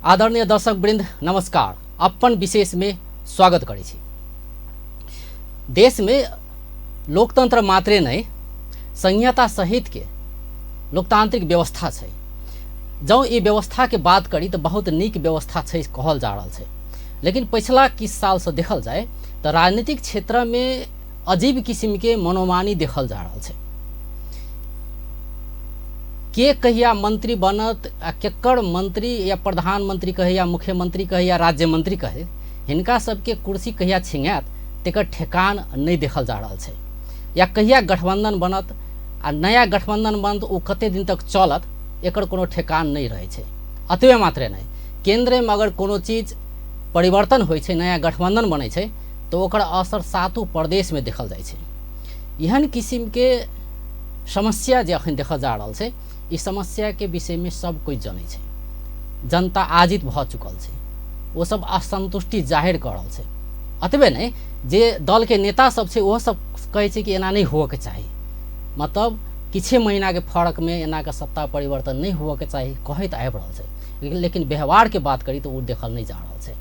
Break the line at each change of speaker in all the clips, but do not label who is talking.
आदरणीय दर्शक वृंद नमस्कार। अपन विशेष में स्वागत करै छी। देश में लोकतंत्र मात्रे नहीं, संहिता सहित के लोकतांत्रिक व्यवस्था छै। जँ ई व्यवस्था के बात करी तो बहुत नीक व्यवस्था छै कहल जा रहल छै, लेकिन पिछला किछु साल से देखल जाय तो राजनीतिक क्षेत्र में अजीब किस्म के मनोमानी देखल जा रहल छै। के कहिया मंत्री बनत आ केकर मंत्री या प्रधानमंत्री कहे या मुख्यमंत्री कहे या राज्य मंत्री कहे, हिनका सबके कुर्सी कहिया छिंगायत तेकर ठेकान नहीं देखल जा रहल छै। या कहिया गठबंधन बनत आ नया गठबंधन बनत ओ कते दिन तक चलत एकर कोनो ठेकान नहीं रहै छै। अतबे मात्रे नहीं, केंद्र में अगर कोनो चीज परिवर्तन होइ छै, नया गठबंधन बनै छै तो ओकर असर सातों प्रदेश में देखल जाइ छै। एहन किसिम के समस्या जे अखन देखल जा रहल छै, ई समस्या के विषय में सब कोई जनै छै। जनता आजित भऽ चुकल छै, ओ सब असंतुष्टि जाहिर कऽ रहल छै। अतबे नहि, जे दल के नेता सब छै ओहो सब कहै छै कि एना नहि हुअ के चाही, मतलब किछे महीना के फर्क में एना के सत्ता परिवर्तन नहीं हुअ के चाही कहैत आबि रहल छै। लेकिन व्यवहार के बात करी तऽ ओ देखल नहि जा रहल छै।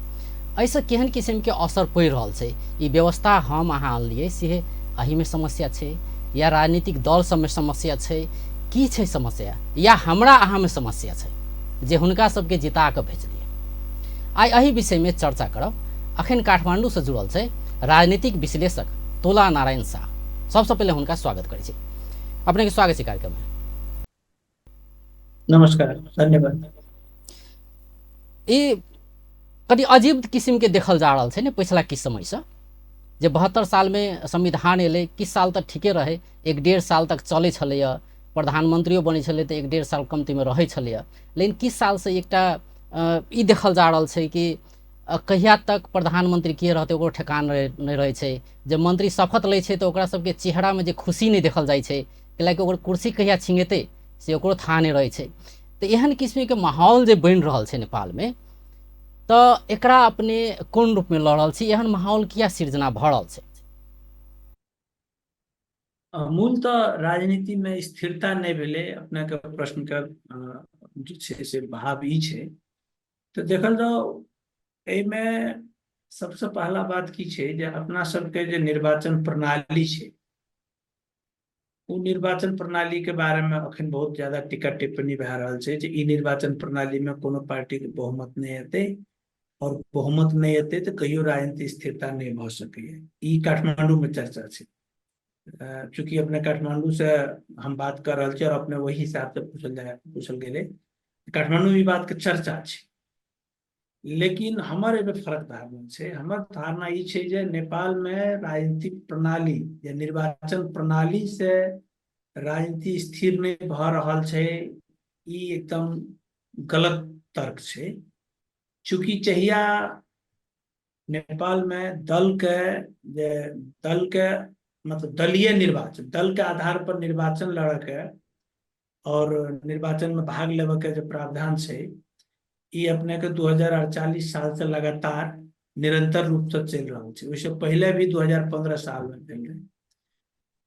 एहिसँ केहन किसिम के असर पड़ि रहल छै, ई व्यवस्था हम अहाँ अनलियै से एहिमे समस्या छै या राजनीतिक दल सबमे समस्या छै, की छै समस्या, या हमरा अहाँमे समस्या छै जे हुनका सबके जिता कऽ भेजलियै। आइ एहि विषयमे चर्चा करब। अखन काठमाण्डूसँ जुड़ल छै राजनीतिक विश्लेषक तोला नारायण शाह। सबसँ पहिले हुनका स्वागत करै छी। अपनेके स्वागत छै कार्यक्रममे।
नमस्कार, धन्यवाद।
ई कति अजीब किसिम के देखल जा रहल छै ने पिछला किछु समयसँ, जे 72 सालमे संविधान एलै, किछु साल तक ठीके रहै, 1-1.5 साल तक चलै छलैए, प्रधानमंत्रियो बनै छलै तऽ 1-1.5 साल कमतीमे रहै छलैए। लेकिन किछु सालसँ एकटा ई देखल जा रहल छै कि कहिया तक प्रधानमंत्री के रहतै ओकरो ठेकान नहि रहै छै। जे मंत्री शपथ लै छै तऽ ओकरा सबके चेहरामे जे खुशी नहि देखल जाइ छै, कैलाकि ओकर कुर्सी कहिया छिंगेतै से ओकरो थाह नहि रहै छै। तऽ एहन किस्मके माहौल जे बनि रहल छै नेपालमे, तऽ एकरा अपने कोन रूपमे लऽ रहल छी, एहन माहौल किया सृजना भऽ रहल छै?
मूलतः राजनीति में स्थिरता नहि भेलै। अपने के प्रश्न के जे छै से भाव ई छै। तऽ देखल जाउ, एहिमे सबसे पहला बात की छै जे अपना सबके जे निर्वाचन प्रणाली छै, ओ निर्वाचन प्रणाली के बारे में अखन बहुत ज्यादा टीका टिप्पणी भए रहल छै जे ई निर्वाचन प्रणाली में कोनो पार्टी के बहुमत नहि एतै, और बहुमत नहि एतै तऽ कहियो राजनीतिक स्थिरता नहि भऽ सकैया। ई काठमांडू में चर्चा छै। चूँकि अपने काठमांडू से हम बात कर रहल छी और अपने वही हिसाब से पूछल गेलै, काठमांडू में ई बात के चर्चा छै। लेकिन हमर एहिमे फरक धारणा छै। हमर धारणा ई छै जे नेपाल में राजनीतिक प्रणाली या निर्वाचन प्रणाली से राजनीति स्थिर नहि भऽ रहल छै, ई एकदम गलत तर्क छै। चूँकि जहिया नेपाल में दल के जे दल के मतलब दलीय निर्वाचन, दल के आधार पर निर्वाचन लड़े के और निर्वाचन में भाग लेवे के जे प्रावधान छै, ई अपने के 2048 साल से लगातार निरंतर रूप से चलि रहल छै। ओहिसँ पहिले भी 2015 साल में भेल रहे।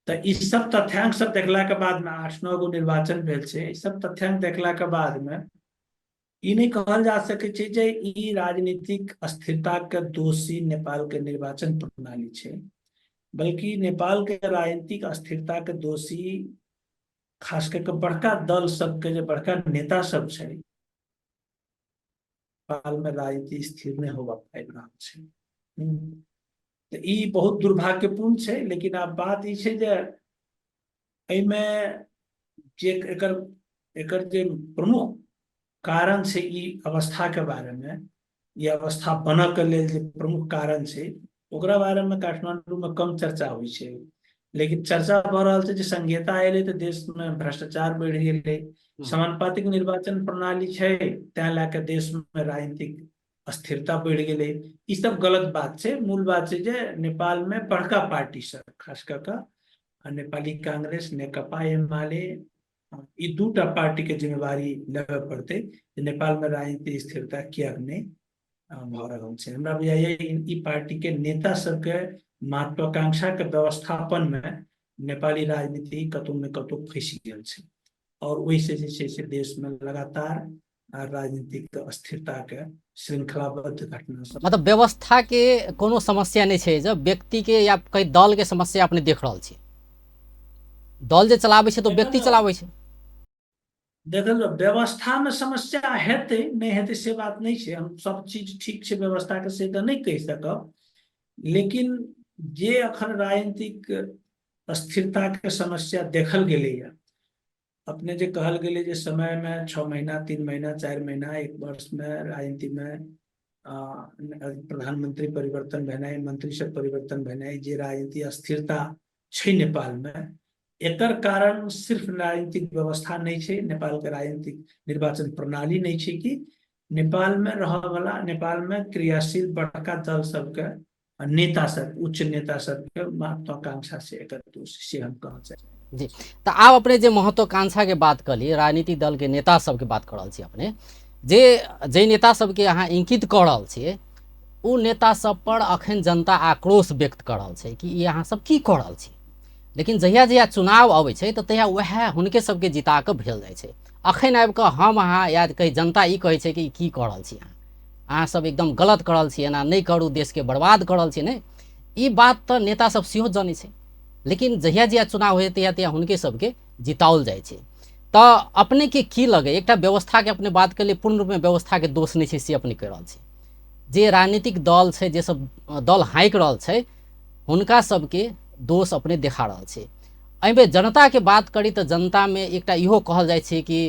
तऽ ई सब तथ्यांक सब देखला के बाद में 8-9 गो निर्वाचन भेल छै। ई सब तथ्यांक देखला के बाद में ई नहि कहल जा सकै छै जे ई राजनीतिक अस्थिरता के दोषी नेपाल के निर्वाचन प्रणाली छै, बल्कि नेपाल के राजनीतिक अस्थिरता के दोषी खास करके बड़का दल सबके जे बड़का नेता सब छै, नेपाल में राजनीति स्थिर नहि होबा पाबि रहल छै। तऽ ई बहुत दुर्भाग्यपूर्ण छै। लेकिन आब बात ई छै जे एहिमे जे एकर एकर जे प्रमुख कारण छै ई अवस्था के बारे में, ई अवस्था बनऽ के लेल जे प्रमुख कारण छै ओकरा बारे में काठमांडू में कम चर्चा होइ छै। लेकिन चर्चा भऽ रहल छै जे संघीयता एलै तऽ देश में भ्रष्टाचार बढ़ि गेलै, समानुपातिक निर्वाचन प्रणाली छै तैं लए कऽ देश में राजनीतिक अस्थिरता बढ़ि गेलै। ई सब गलत बात छै। मूल बात छै जे नेपाल में बड़का पार्टी सब खास कऽ कऽ नेपाली कांग्रेस, नेकपा एमाले, ई दूटा पार्टी के जिम्मेवारी लेबऽ पड़तै जे नेपाल में राजनीतिक स्थिरता किएक नहि भऽ रहल छै। हमरा बुझाइया ई पार्टी के नेता सबके महत्वाकांक्षा के व्यवस्थापन में नेपाली राजनीति कतौ ने कतौ फंसि गेल छै और ओहिसँ जे छै से देश में लगातार आ राजनीतिक अस्थिरता के श्रृंखलाबद्ध घटना सब।
मतलब व्यवस्था के कोनो समस्या नहि छै, जब व्यक्ति के या कई दल के समस्या अपने देख रहल छी, दल जे चलाबै छै तऽ व्यक्ति चलाबै छै।
देखल व्यवस्था में समस्या हेतै नहि हेतै से बात नहि छै, हम सब चीज ठीक छै व्यवस्था के से तऽ नहि कहि सकब, लेकिन जे अखन राजनीतिक अस्थिरता के समस्या देखल गेलैया, अपने जे कहल गेलै जे समय में 6 महीना 3 महीना 4 महीना 1 वर्ष में राजनीति में प्रधानमंत्री परिवर्तन भेनाइ, मंत्री सब परिवर्तन भेनाइ, जे राजनीति अस्थिरता छै नेपाल में, एकर कारण सिर्फ राजनीतिक व्यवस्था नहीं छै, नेपाल के राजनीतिक निर्वाचन प्रणाली नहीं छै कि नेपाल में रहऽ वाला, नेपाल में क्रियाशील बड़का दल सबके नेता सब, उच्च नेता सबके महत्वाकांक्षा से एकर दोष से हम कहऽ चाहै
जी। तऽ आब अपने जे महत्वाकांक्षा के बात कली, राजनीतिक दल के नेता सबके बात कर रहल छी, अपने जे जाहि नेता सबके अहाँ इंकित कऽ रहल छियै ओ नेता सब पर अखन जनता आक्रोश व्यक्त कऽ रहल छै कि ई अहाँ सब की कऽ रहल छी, लेकिन जहिया जहिया चुनाव अबै छै तऽ तहिया वएह हुनके सबके जिता कऽ भेल जाइ छै। अखन आबि कऽ हम अहाँ या कही जनता ई कहै छै कि ई की कऽ रहल छी अहाँ, अहाँ सब एकदम गलत कऽ रहल छी, एना नहि करू, देशके बर्बाद कऽ रहल छी। नहि, ई बात तऽ नेता सब सेहो जनै छै, लेकिन जहिया जहिया चुनाव होइ तहिया तहिया हुनके सबके जिताओल जाइ छै। तऽ अपनेके की लगै, एकटा व्यवस्थाके अपने बात केलियै, पूर्ण रूपमे व्यवस्थाके दोष नहि छै से अपने कहि रहल छी, जे राजनीतिक दल छै, जे सब दल हाँकि रहल छै हुनका सबके दोष अपने देखा रहल छै। एहिमे जनताके बात करी तऽ जनतामे एकटा इहो कहल जाइ छै कि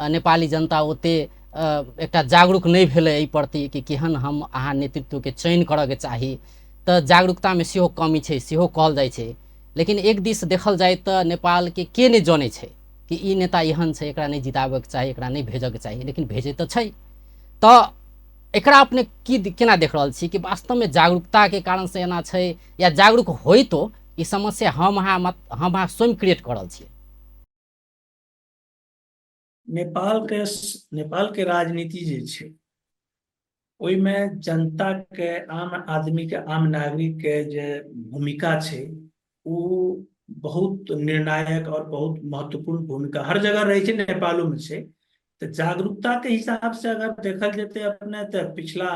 नेपाली जनता ओते एकटा जागरूक नहि भेलै एहि प्रति कि केहन हम अहाँ नेतृत्वके चयन करऽके चाही, तऽ जागरूकतामे सेहो कमी छै सेहो कहल जाइ छै। लेकिन एक दिस देखल जाय तऽ नेपालके के नहि जनै छै कि ई नेता एहन छै, एकरा नहि जिताबैके चाही, एकरा नहि भेजऽके चाही, लेकिन भेजै तऽ छै। तऽ एकरा अपने की केना देख रहल छी कि वास्तवमे जागरूकताके कारणसँ एना छै या जागरूक होइतो ई समस्या हम अहाँ स्वयं क्रिएट कऽ रहल छियै?
नेपाल के राजनीति जे छै ओहिमे जनता के, आम आदमी के, आम नागरिक के जे भूमिका छै ओ बहुत निर्णायक और बहुत महत्वपूर्ण भूमिका हर जगह रहै छै, नेपालो में छै। तऽ जागरूकता के हिसाब से अगर देखल जेतै अपने तऽ पिछला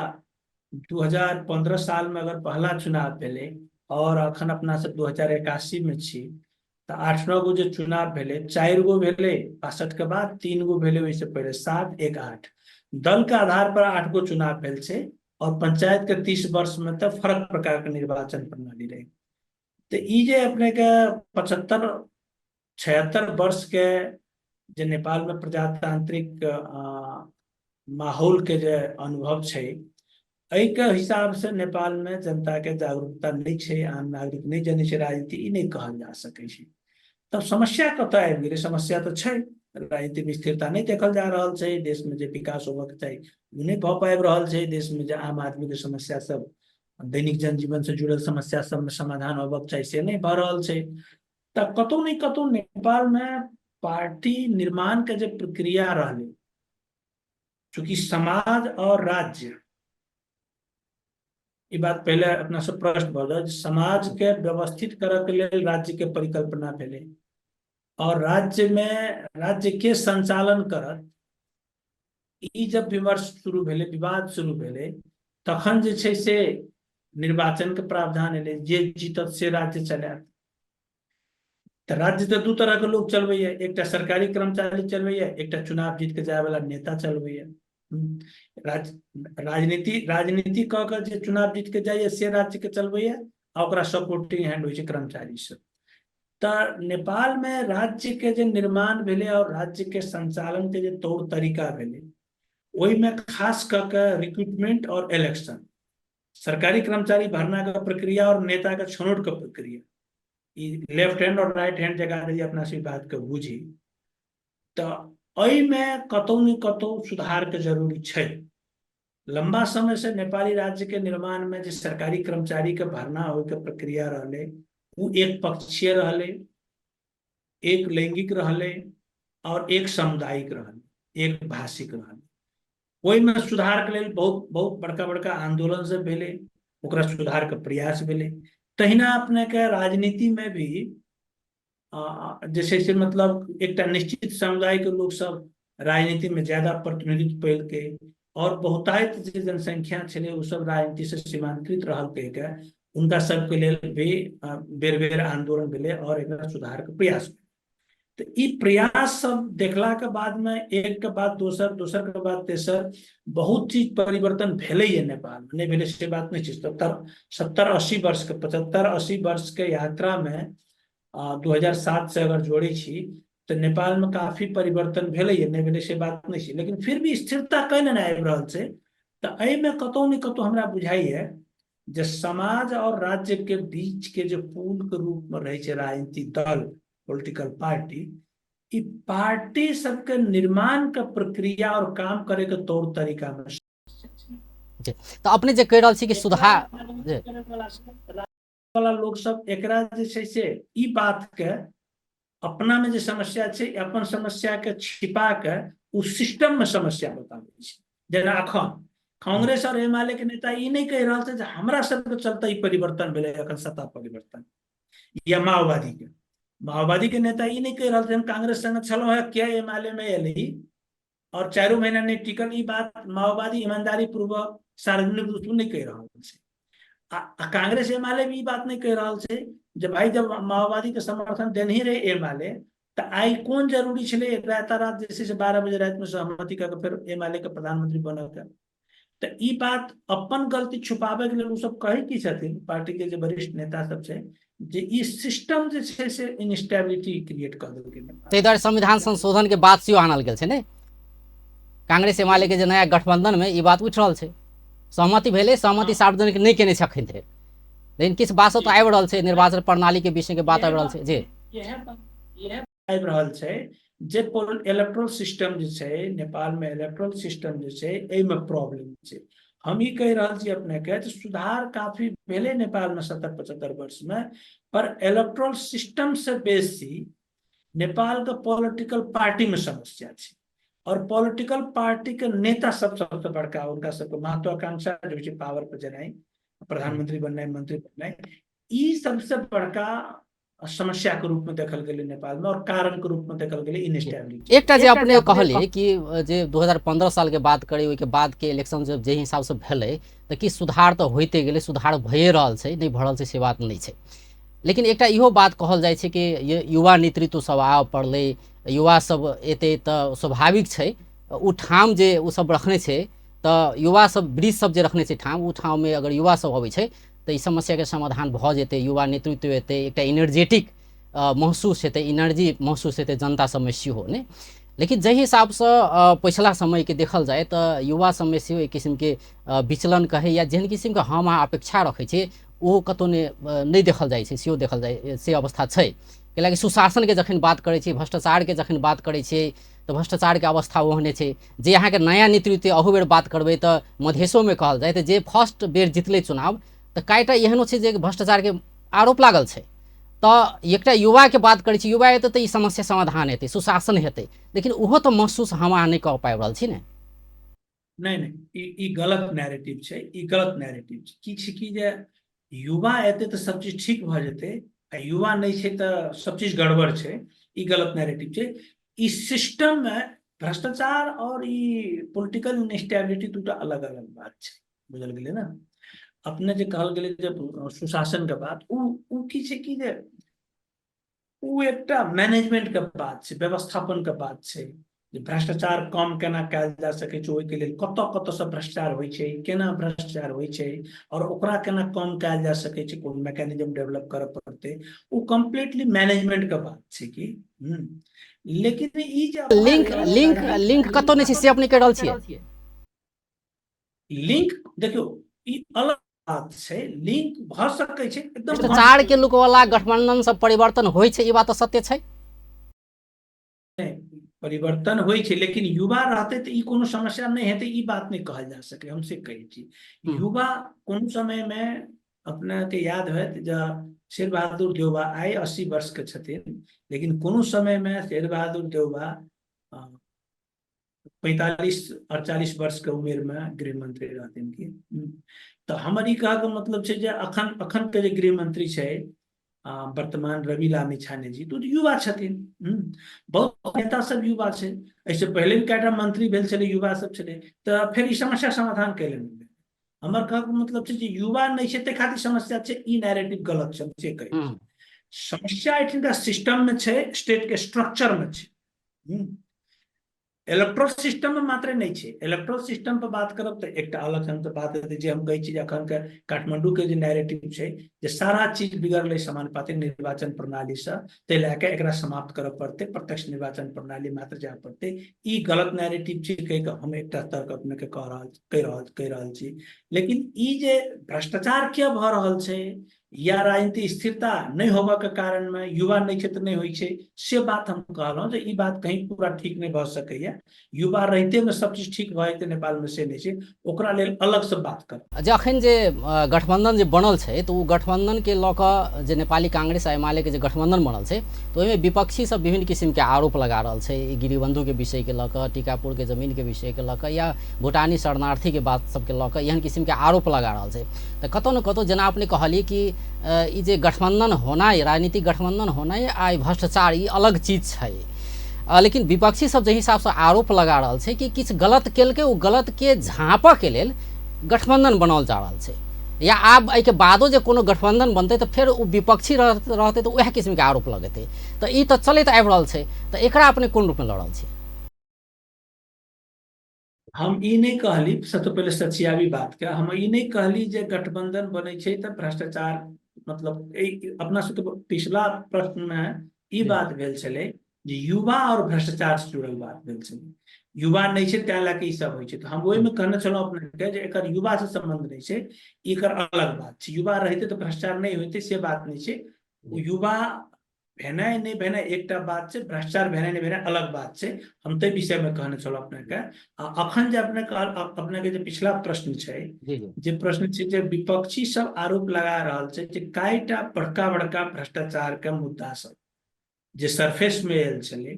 2015 साल में अगर पहला चुनाव भेलै और अखन अपना सब 2081 में छी तऽ 8-9 गो जे चुनाव भेलै, 4 गो भेलै 62 के बाद, 3 गो भेलै ओहिसँ पहिले, 7 1 8 दल के आधार पर 8 गो चुनाव भेल छै और पंचायत के 30 वर्ष में तऽ फरक प्रकार के निर्वाचन प्रणाली रहै। तऽ ई जे अपने के 75-76 वर्ष के जे नेपाल में प्रजातांत्रिक माहौल के जे अनुभव छै, एहि के हिसाब से नेपाल में जनता के जागरूकता नहीं छै, आम नागरिक नहीं जनै छै राजनीति, ई नहीं कहल जा सकै छै। तब समस्या कतऽ आबि गेलै? समस्या तऽ छै, राजनीति में स्थिरता नहीं देखल जा रहल छै, देश में जे विकास होबक चाही ओ नहीं भऽ पाबि रहल छै, देश में जे आम आदमी के समस्या सब, दैनिक जनजीवन से जुड़ल समस्या सब में समाधान होबक चाही से नहीं भऽ रहल छै। तऽ कतौ ने कतौ नेपाल में पार्टी निर्माण के जे प्रक्रिया रहलै, चूंकि समाज और राज्य, ई बात पहले अपना सब प्रश्न भऽ जाय, समाज के व्यवस्थित करऽ के लेल राज्य के परिकल्पना भेलै और राज्य में राज्य के संचालन करत, ई जब विमर्श शुरू भेलै, विवाद शुरू भेलै, तखन जे छै से निर्वाचन के प्रावधान एलै, जे जीतत से राज्य चलायत। तऽ राज्य तऽ 2 तरह के लोग चलबैया, एकटा सरकारी कर्मचारी चलबैया, एकटा चुनाव जीत के जाय वाला नेता चलबैया। राजनीति कऽ के जे चुनाव जीत के जाइया से राज्य के चलबैया आ ओकरा सपोर्टिंग हैंड होइ छै कर्मचारी सब। तऽ नेपाल में राज्य के जे निर्माण भेलै और राज्य के संचालन के जे तौर तरीका भेलै, ओहिमे खास कऽ के रिक्रूटमेंट और इलेक्शन, सरकारी कर्मचारी भरना के प्रक्रिया और नेता के छनौट के प्रक्रिया, ई लेफ्ट हैंड और राइट हैंड जगह यदि अपना से बात के बुझी तऽ एहिमे कतौ ने कतौ सुधार के जरूरी छै। लंबा समय से नेपाली राज्य के निर्माण में जे सरकारी कर्मचारी के भरना होय के प्रक्रिया रहलै ओ एक पक्षीय रहलै, एक लैंगिक रहलै और एक सामुदायिक रहलै, एक भाषिक रहलै। ओहिमे सुधार के लेल बहुत बहुत बड़का बड़का आंदोलन सब भेलै, ओकरा सुधार के प्रयास भेलै। तहिना अपने के राजनीति में भी जे छै से मतलब एकटा निश्चित समुदाय के लोक सब राजनीति में ज्यादा प्रतिनिधित्व पैलकै और बहुतायत जे जनसंख्या छलै ओ सब राजनीति से सीमांकृत रहल कहिके हुनका सबके लेल भी बेर बेर आंदोलन भेलै और एकरा सुधार के प्रयास। तो ई प्रयास सब देखला के बाद में एक के बाद दोसर, दोसर के बाद तेसर, बहुत चीज परिवर्तन भेलै ये नेपाल में, नहीं भेलै से बात नहीं छै। 70-80 वर्ष के, 75-80 वर्ष के यात्रा में 2007 से अगर जोड़े छी तो नेपाल में काफी परिवर्तन भेलै ये, नहीं भेलै से बात नहीं छै, लेकिन फिर भी स्थिरता कहीं ने आबि रहल छै। तो एहिमे कतौ ने कतौ हमरा बुझाइए जे समाज और राज्य के बीच के जो पुल के रूप में रहे छै राजनीतिक दल, पॉलिटिकल पार्टी, ई पार्टी सबके निर्माण के प्रक्रिया और काम करे के तौर तरीका में।
तो अपने जे कहि रहल छी कि सुधार
वाला लोग सब एकरा जे छै से ई बात के अपना में जे समस्या छै अपन समस्या के छिपा के उ सिस्टम में समस्या बताबै छै। जेना अखन कांग्रेस और एमाले के नेता ई नहीं कहि रहल छै जे हमरा सबके चलते ई परिवर्तन भेलै अखन सत्ता परिवर्तन, या माओवादी के नेता ई नहीं कहि रहल छै हम कांग्रेस संग छलहुँ है किया एमाले में एली और 4 महीना नहीं टिकल, ई बात माओवादी ईमानदारी पूर्वक सार्वजनिक रूप में नहीं कहि रहल छै। आ कांग्रेस एमाले भी ई बात नहीं कहि रहल छै जे भाई जब माओवादी के समर्थन देने ही रहे एमाले तो आई कोन जरूरी छलै रातारात जे छै से 12 बजे राति में सहमति कऽ के फेर एमाले के प्रधानमंत्री बनऽ के। तो ई बात अपन गलती छुपाबै के लेल ओ सब कहै की छथिन पार्टी के जे वरिष्ठ नेता सब छै जे ई सिस्टम जे छै से इनस्टेबिलिटी क्रिएट कऽ देलकै।
ताहि दुआरे संविधान संशोधन के बात सेहो आनल गेल छै ने, कांग्रेस एमाले के जे नया गठबंधन में ई बात उठि रहल छै, सहमति भेलै, सहमति सार्वजनिक नहि केने छै अखन धरि, लेकिन किछु बात सब तऽ आबि रहल छै, निर्वाचन प्रणाली के विषय के बात आबि रहल छै। जी
इएह आबि रहल छै जे इलेक्ट्रल सिस्टम जे छै नेपाल में, इलेक्ट्रल सिस्टम जे छै एहिमे प्रॉब्लम छै। हम ई कहि रहल छी अपने के जे सुधार काफी भेलै नेपाल में 70-75 वर्ष में, पर इलेक्ट्रल सिस्टम से बेसी नेपाल के पॉलिटिकल पार्टी में समस्या छै और पॉलिटिकल पार्टी के नेता सब सबसे बड़का उनका सबके महत्वाकांक्षा जो छै पावर पर जेनाइ, प्रधानमंत्री बननाइ, मंत्री बननाइ, ई सबसे बड़का समस्या के रूप में देखल गेलै नेपाल में और कारण के रूप में देखल गेलै इनस्टेबिलिटी।
एकटा जे अपने कहलियै कि जे 2015 साल के बात करी ओहिके बाद के इलेक्शन जब जे हिसाब से भेलै तऽ कि सुधार तऽ होइते गेलै, सुधार भइए रहल छै, नहि भऽ रहल छै से बात नहि छै। लेकिन एकटा इहो बात कहल जाइ छै कि युवा नेतृत्व सब आबऽ पड़लै, युवा सब एतै तऽ स्वाभाविक छै ओ ठाम जे ओ सब रखने छै तऽ युवा सब वृक्ष सब जे रखने छै ठाम, ओ ठाममे अगर युवा सब अबै छै तऽ ई समस्याके समाधान भऽ जेतै, युवा नेतृत्व एतै, एकटा एनर्जेटिक महसूस हेतै, एनर्जी महसूस हेतै जनता सबमे सेहो ने। लेकिन जाहि हिसाबसँ पछिला समयके देखल जाय तऽ युवा सबमे सेहो एक किसिमके विचलन कहै या जेहन किसिमके हम अहाँ अपेक्षा रखै छियै ओ कतहु नहि देखल जाइ छै, सेहो देखल जाइ से अवस्था छै। कैलाकि सुशासनके जखन बात करै छियै, भ्रष्टाचारके जखन बात करै छियै तऽ भ्रष्टाचारके अवस्था ओहने छै। जे अहाँके नया नेतृत्व अहू बेर बात करबै तऽ मधेशोमे कहल जाय तऽ जे फर्स्ट बेर जितलै चुनाव तऽ कएटा एहनो छै जे भ्रष्टाचारके आरोप लागल छै। तऽ एकटा युवाके बात करै छी, युवा एतै तऽ ई समस्या समाधान हेतै, सुशासन हेतै, लेकिन ओहो तऽ महसूस हम अहाँ नहि कऽ पाबि रहल छी ने।
नहि नहि, ई गलत नैरेटिव छै, ई गलत नैरेटिव छै। की छै कि जे युवा एतै तऽ सब चीज ठीक भऽ जेतै आ युवा नहि छै तऽ सब चीज गड़बड़ छै, ई गलत नैरेटिव छै। ई सिस्टम में भ्रष्टाचार और ई पॉलिटिकल इनस्टेबिलिटी दूटा अलग अलग बात छै, बुझल गेलै ने। अपने जे कहल गेलै जे सुशासन के बात, उ की छै कि जे उ एकटा मैनेजमेंट के बात छै, व्यवस्थापन के बात छै, जे भ्रष्टाचार कम केना कयल जा सकै छै, ओहिके लेल कतऽ कतऽ से भ्रष्टाचार होइ छै, केना भ्रष्टाचार होइ छै और ओकरा केना कम कयल जा सकै छै, कोन मैकेनिज्म डेवलप करऽ पड़तै, ओ कम्प्लीटली मैनेजमेंट के बात छै कि। लेकिन ई जे
लिंक लिंक लिंक कतौ नहि छै से अपने कहि रहल छियै।
लिंक देखियौ ई अलग बात छै, लिंक भऽ सकै छै एकदम।
भ्रष्टाचार के लोक वाला गठबंधन सब परिवर्तन होइ छै, ई बात तऽ सत्य छै।
परिवर्तन होइ छै, लेकिन युवा रहतै तऽ ई कोनो समस्या नहि हेतै, ई बात नहि कहल जा सकै। हम से कहै छी युवा कोनो समय मे अपना के याद होयत जे शेर बहादुर देउबा आइ 80 वर्ष के छथिन, लेकिन कोनो समय मे शेर बहादुर देउबा 45-48 वर्ष के उमेर में गृह मंत्री रहथिन कि। तऽ हमर ई कहके मतलब छै जे अखन के जे गृह मंत्री छै वर्तमान रवि लामिछाने जी तऽ युवा छथिन। बहुत नेता सब युवा छै, एहिसँ पहिले भी कएटा मंत्री भेल छलै, युवा सब छलै, तऽ फेर ई समस्या समाधान कयलनि। हमर कहके मतलब छै जे युवा नहि छै ताहि खातिर समस्या छै, ई नैरेटिव गलत छै, से कहै छी। समस्या एहिठामका सिस्टम मे छै, स्टेट के स्ट्रक्चर मे छै, इलेक्ट्रोल सिस्टम में मात्र नहीं छै। इलेक्ट्रोल सिस्टम पर बात करब तऽ एकटा अलग हम तऽ बात हेतै जे हम कहै छी जे अखन के काठमांडू के जे नैरेटिव छै जे सारा चीज बिगड़लै समानुपातिक निर्वाचन प्रणाली से, ताहि लए कऽ एकरा समाप्त करऽ पड़तै, प्रत्यक्ष निर्वाचन प्रणाली मात्र जाय पड़तै, ई गलत नैरेटिव छै कहि कऽ हम एकटा तर्क अपने के कहि रहल छी। लेकिन ई जे भ्रष्टाचार किया भऽ रहल छै या राजनीतिक स्थिरता नहि होबऽ के कारण में युवा नहि छै तऽ नहि होइ छै, से बात हम कहलहुँ जे ई बात कहीं पूरा ठीक नहि भऽ सकैया। युवा रहिते में सब चीज ठीक भऽ जेतै नेपाल में से नहि छै, ओकरा लेल अलग से बात करब।
जे अखन जे गठबंधन जे बनल छै तऽ ओ गठबंधन के लऽ कऽ जे नेपाली कांग्रेस आ एमाले के जे गठबंधन बनल छै तऽ ओहिमे विपक्षी सब विभिन्न किसिम के आरोप लगा रहल छै, ई गिरिबंधु के विषय के लऽ कऽ, टीकापुर के जमीन के विषय के लऽ कऽ या भूटानी शरणार्थी के बात सबके लऽ कऽ एहन किसिम के आरोप लगा रहल छै। तऽ कतौ ने कतौ जेना अपने कहलियै कि ई जे गठबंधन होनाइ, राजनीतिक गठबंधन होनाइ आ ई भ्रष्टाचार ई अलग चीज छै, लेकिन विपक्षी सब जाहि हिसाबसँ आरोप लगा रहल छै कि किछु गलत केलकै, ओ गलत के झाँपऽ के लेल गठबंधन बनाओल जा रहल छै, या आब एहिके बादो जे कोनो गठबंधन बनतै तऽ फेर ओ विपक्षी रहतै तऽ उएह किस्मके आरोप लगेतै, तऽ ई तऽ चलैत आबि रहल छै, तऽ एकरा अपने कोन रूपमे लऽ रहल छी?
हम ई नहि कहली, सबसँ पहिले सचियाबी बात के, हम ई नहि कहली जे गठबंधन बनै छै तऽ भ्रष्टाचार, मतलब अपना सबके पिछला प्रश्न मे ई बात भेल छलै जे युवा और भ्रष्टाचार से जुड़ल बात भेल छलै, युवा नहि छै तैं लए के ई सब होइ छै। तऽ हम ओहिमे कहने छलहुँ अपने के जे एकर युवा से संबंध नहि छै, एकर अलग बात छै। युवा रहिते तऽ भ्रष्टाचार नहि होइते से बात नहि छै, युवा भेनाइ नहि भेनाइ एकटा बात छै, भ्रष्टाचार भेनाइ नहि भेनाइ अलग बात छै। हम ताहि विषयमे कहने छलहुँ अपनेके। आ अखन जे अपने अपनेके जे पिछला प्रश्न छै, जे प्रश्न छै जे विपक्षी सब आरोप लगा रहल छै जे कएटा बड़का बड़का भ्रष्टाचार के मुद्दा सब जे सरफेस मे आयल छलै,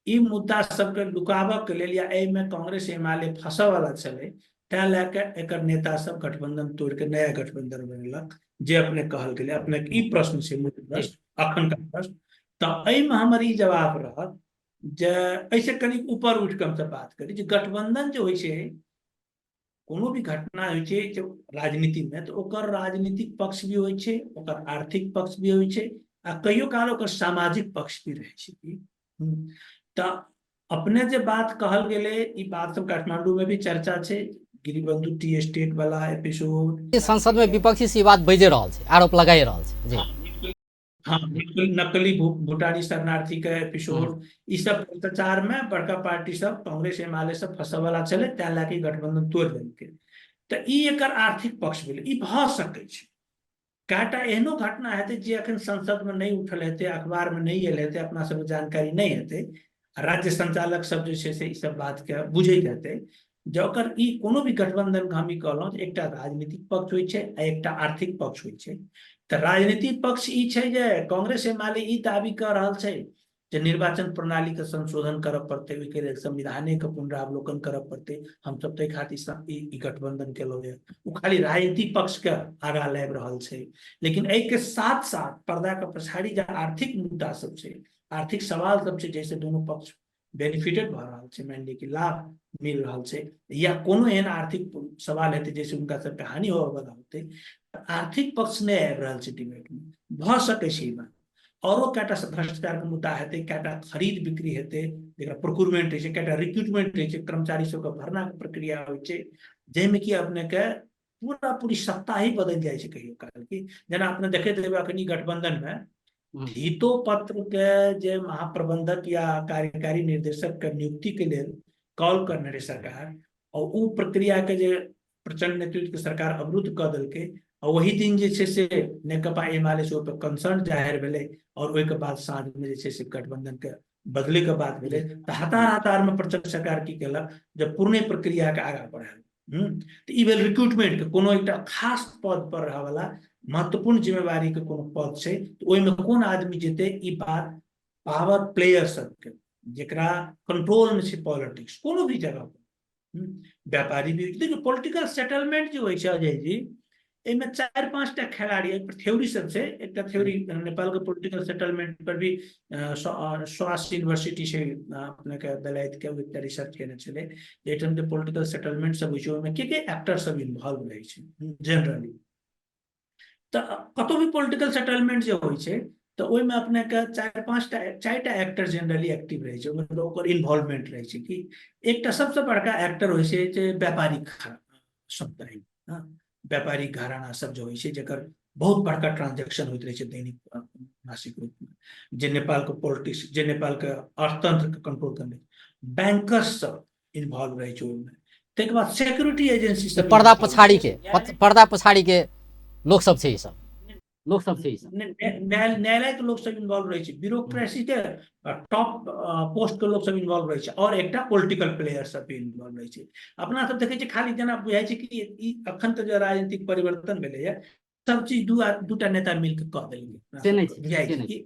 ई मुद्दा सबके लुकाबऽ के लेल या एहिमे कांग्रेस एमाले फंसऽ वाला छलै, तैं लए के एकर नेता सब गठबंधन तोड़ि के नया गठबंधन बनेलक, जे अपने कहल गेलै। अपने ई प्रश्न छै, मुख्य प्रश्न अखन का प्रश्न। तऽ एहिमे हमर ई जवाब रहत जे एहिसँ कनि ऊपर उठि कऽ हमसब बात करी जे गठबंधन जे होइ छै, कोनो भी घटना होइ छै जे राजनीतिमे, तऽ ओकर राजनीतिक पक्ष भी होइ छै, ओकर आर्थिक पक्ष भी होइ छै, आ कहियो काल ओकर सामाजिक पक्ष भी रहै छै। तऽ अपने जे बात कहल गेलै, ई बात सब काठमांडू में भी चर्चा छै, गिरिबंधु टी स्टेट वाला एपिसोड।
संसद में विपक्षी से ई बात बाजि रहल छै, आरोप लगाई रहल छै। जी
हाँ, बिल्कुल, नकली भूटानी शरणार्थी के एपिसोड, ई सब भ्रष्टाचार में बड़का पार्टी सब कांग्रेस एमाले सब फंसऽ वाला छलै, तैं लए के गठबंधन तोड़ि देलकै। तऽ ई एकर आर्थिक पक्ष भेलै, ई भऽ सकै छै। कएटा एहनो घटना हेतै जे अखन संसद में नहि उठल हेतै, अखबार में नहि आयल हेतै, अपना सबके जानकारी नहि हेतै, राज्य संचालक सब जे छै से ई सब बात के बुझैत हेतै। जे ओकर ई कोनो भी गठबंधन के हम ई कहलहुँ जे एकटा राजनीतिक पक्ष होइ छै आ एकटा आर्थिक पक्ष होइ छै। तऽ राजनीतिक पक्ष ई छै जे कांग्रेस एमाले ई दाबी कऽ रहल छै जे निर्वाचन प्रणाली के संशोधन करऽ पड़तै, ओहिके लेल संविधाने के पुनरावलोकन करऽ पड़तै, हमसब ताहि खातिर ई गठबंधन केलहुँ ये। ओ खाली राजनीतिक पक्ष के आगाँ लाबि रहल छै, लेकिन एहिके साथ साथ पर्दा के पछाड़ी जे आर्थिक मुद्दा सब छै, आर्थिक सवाल सब छै, जैसे दुनू पक्ष बेनिफिटेड भऽ रहल छै, मानि लिअ कि लाभ मिल रहल छै, या कोनो एहन आर्थिक सवाल हेतै जैसे हुनका सबके हानि होबऽ होतै, आर्थिक पक्ष नहि आबि रहल छै डिबेट मे। भऽ सकै छै ई बात। औरो कएटा भ्रष्टाचार के मुद्दा हेतै, कएटा खरीद बिक्री हेतै, जकरा प्रोक्योरमेंट होइ छै, कएटा रिक्रूटमेंट होइ छै, कर्मचारी सबके भरना के प्रक्रिया होइ छै, जाहिमे कि अपने के पूरा पूरी सत्ता ही बदलि जाइ छै कहियो काल की। जेना अपने देखैत हेबै अखनी गठबंधन मे हितो पत्र के जे महाप्रबंधक या कार्यकारी निर्देशक के नियुक्ति के लेल कॉल करने रहे सरकार, और उ प्रक्रिया के जे प्रचंड नेतृत्व के सरकार अवरुद्ध कऽ देलकै, और वही दिन जे छै से नेकपा एमाले से ओहि पर कंसर्न जाहिर भेलै, और ओहिके बाद साँझ में जे छै से गठबंधन के बदले के बात भेलै। तऽ हतार हतार में प्रचंड सरकार की केलक, जब पुरने प्रक्रिया के आगाँ बढ़ायल। तऽ ई भेल रिक्रूटमेंट के कोनो एकटा खास पद पर रहय वाला महत्वपूर्ण जिम्मेवारी के कोनो पद छै, तऽ ओहिमे कोन आदमी जेतै, ई बात पावर प्लेयर सबके जेकरा कंट्रोल में छै पॉलिटिक्स कोनो भी जगह पर, व्यापारी भी। देखियौ पॉलिटिकल सेटलमेंट जे होइ छै अजय जी, एहिमे चारि पाँचटा खेलाड़ी, एहि पर थ्योरी सब छै। एकटा थ्योरी नेपाल के पॉलिटिकल सेटलमेंट पर भी स्वास्थ्य यूनिवर्सिटी छै अपने के बेलायत के, एकटा रिसर्च केने छलै एहिठाम जे पॉलिटिकल सेटलमेंट सब होइ छै ओहिमे के के एक्टर सब इन्वॉल्व रहै छै जेनरली। तऽ कतौ भी पॉलिटिकल सेटलमेंट जे होइ छै तऽ ओहिमे अपने के चारि पाँचटा चारिटा एक्टर जेनरली एक्टिव रहै छै, मतलब ओकर इन्वॉल्वमेंट रहै छै। कि एकटा सबसँ बड़का एक्टर होइ छै जे व्यापारिक समुदाय, व्यापारिक घराना सब जे होइ छै, जकर बहुत बड़का ट्रांजेक्शन होइत रहै छै दैनिक मासिक रूपमे, जे नेपालके पॉलिटिक्स, जे नेपालके अर्थतंत्रके कंट्रोल करने, बैंकर्स सब इन्वॉल्व रहै छै ओहिमे। ताहिके बाद सिक्योरिटी एजेंसी सब,
पर्दा पछाड़ी के, पर्दा पछाड़ी के लोक सब छै, ई सब लोक सब छै,
न्यायालय के लोक सब इन्वॉल्व रहै छै, ब्यूरोक्रेसी के टॉप पोस्ट के लोक सब इन्वॉल्व रहै छै, और एकटा पॉलिटिकल प्लेयर सब भी इन्वॉल्व रहै छै। अपना सब देखै छियै खाली जेना बुझाइ छै कि ई अखन तऽ जे राजनीतिक परिवर्तन भेलैया सब चीज दूटा नेता मिलके कऽ देलकै,
से नहि छै, बुझाइ छै कि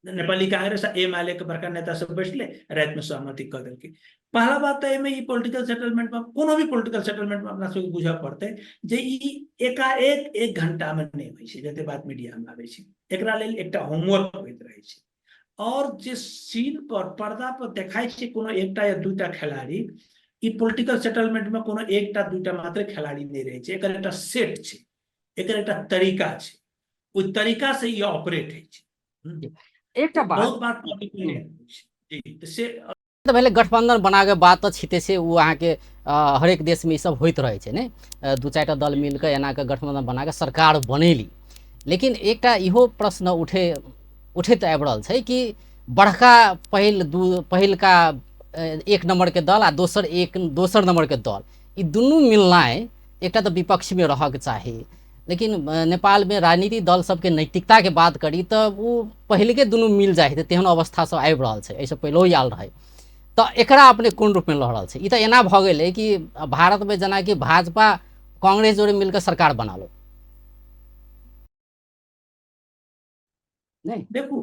नेपाली कांग्रेस आ एमाले के बड़का नेता सब बैठले राति में सहमति कऽ देलकै। पहला बात तऽ एहिमे ई पॉलिटिकल सेटलमेंट में, कोनो भी पॉलिटिकल सेटलमेंट में अपना सबके बुझऽ पड़तै जे ई एकाएक एक घंटा में नहि होइ छै, जते बात मीडिया में आबै छै। एकरा लेल एकटा होमवर्क होइत रहै छै, और जे सीन पर पर्दा पर देखाइ छै कोनो एकटा या दूटा खिलाड़ी, ई पॉलिटिकल सेटलमेंट में कोनो एकटा दूटा मात्र खिलाड़ी नहि रहै छै। एकर एकटा सेट छै, एकर एकटा तरीका छै, ओहि तरीका से ई ऑपरेट होइ छै।
एकटा बात
बहुत बात जी तऽ से
तऽ भेलै गठबंधन बनाके बात तऽ छिते छै, ओ अहाँके हरेक देशमे ई सब होइत रहै छै ने, दू चारिटा दल मिलके एना कऽ गठबंधन बनाके सरकार बनेली। लेकिन एकटा इहो प्रश्न उठैत आबि रहल छै कि बड़का पहिल दू पहिलका एक नम्बरके दल आ दोसर एक दोसर नम्बरके दल, ई दुनू मिलनाइ एकटा तऽ विपक्षमे रहऽके चाही, लेकिन नेपालमे राजनीतिक दल सबके नैतिकताके बात करी तऽ ओ पहिलके दुनू मिल जाइ है, तेहन अवस्था सब आबि रहल छै, एहिसँ पहिलो आयल रहै। तऽ एकरा अपने कोन रूपमे लऽ रहल छै? ई तऽ एना भऽ गेलै कि भारतमे जेनाकि भाजपा कांग्रेस जोड़े मिलके सरकार बना लो।
नहि देखू,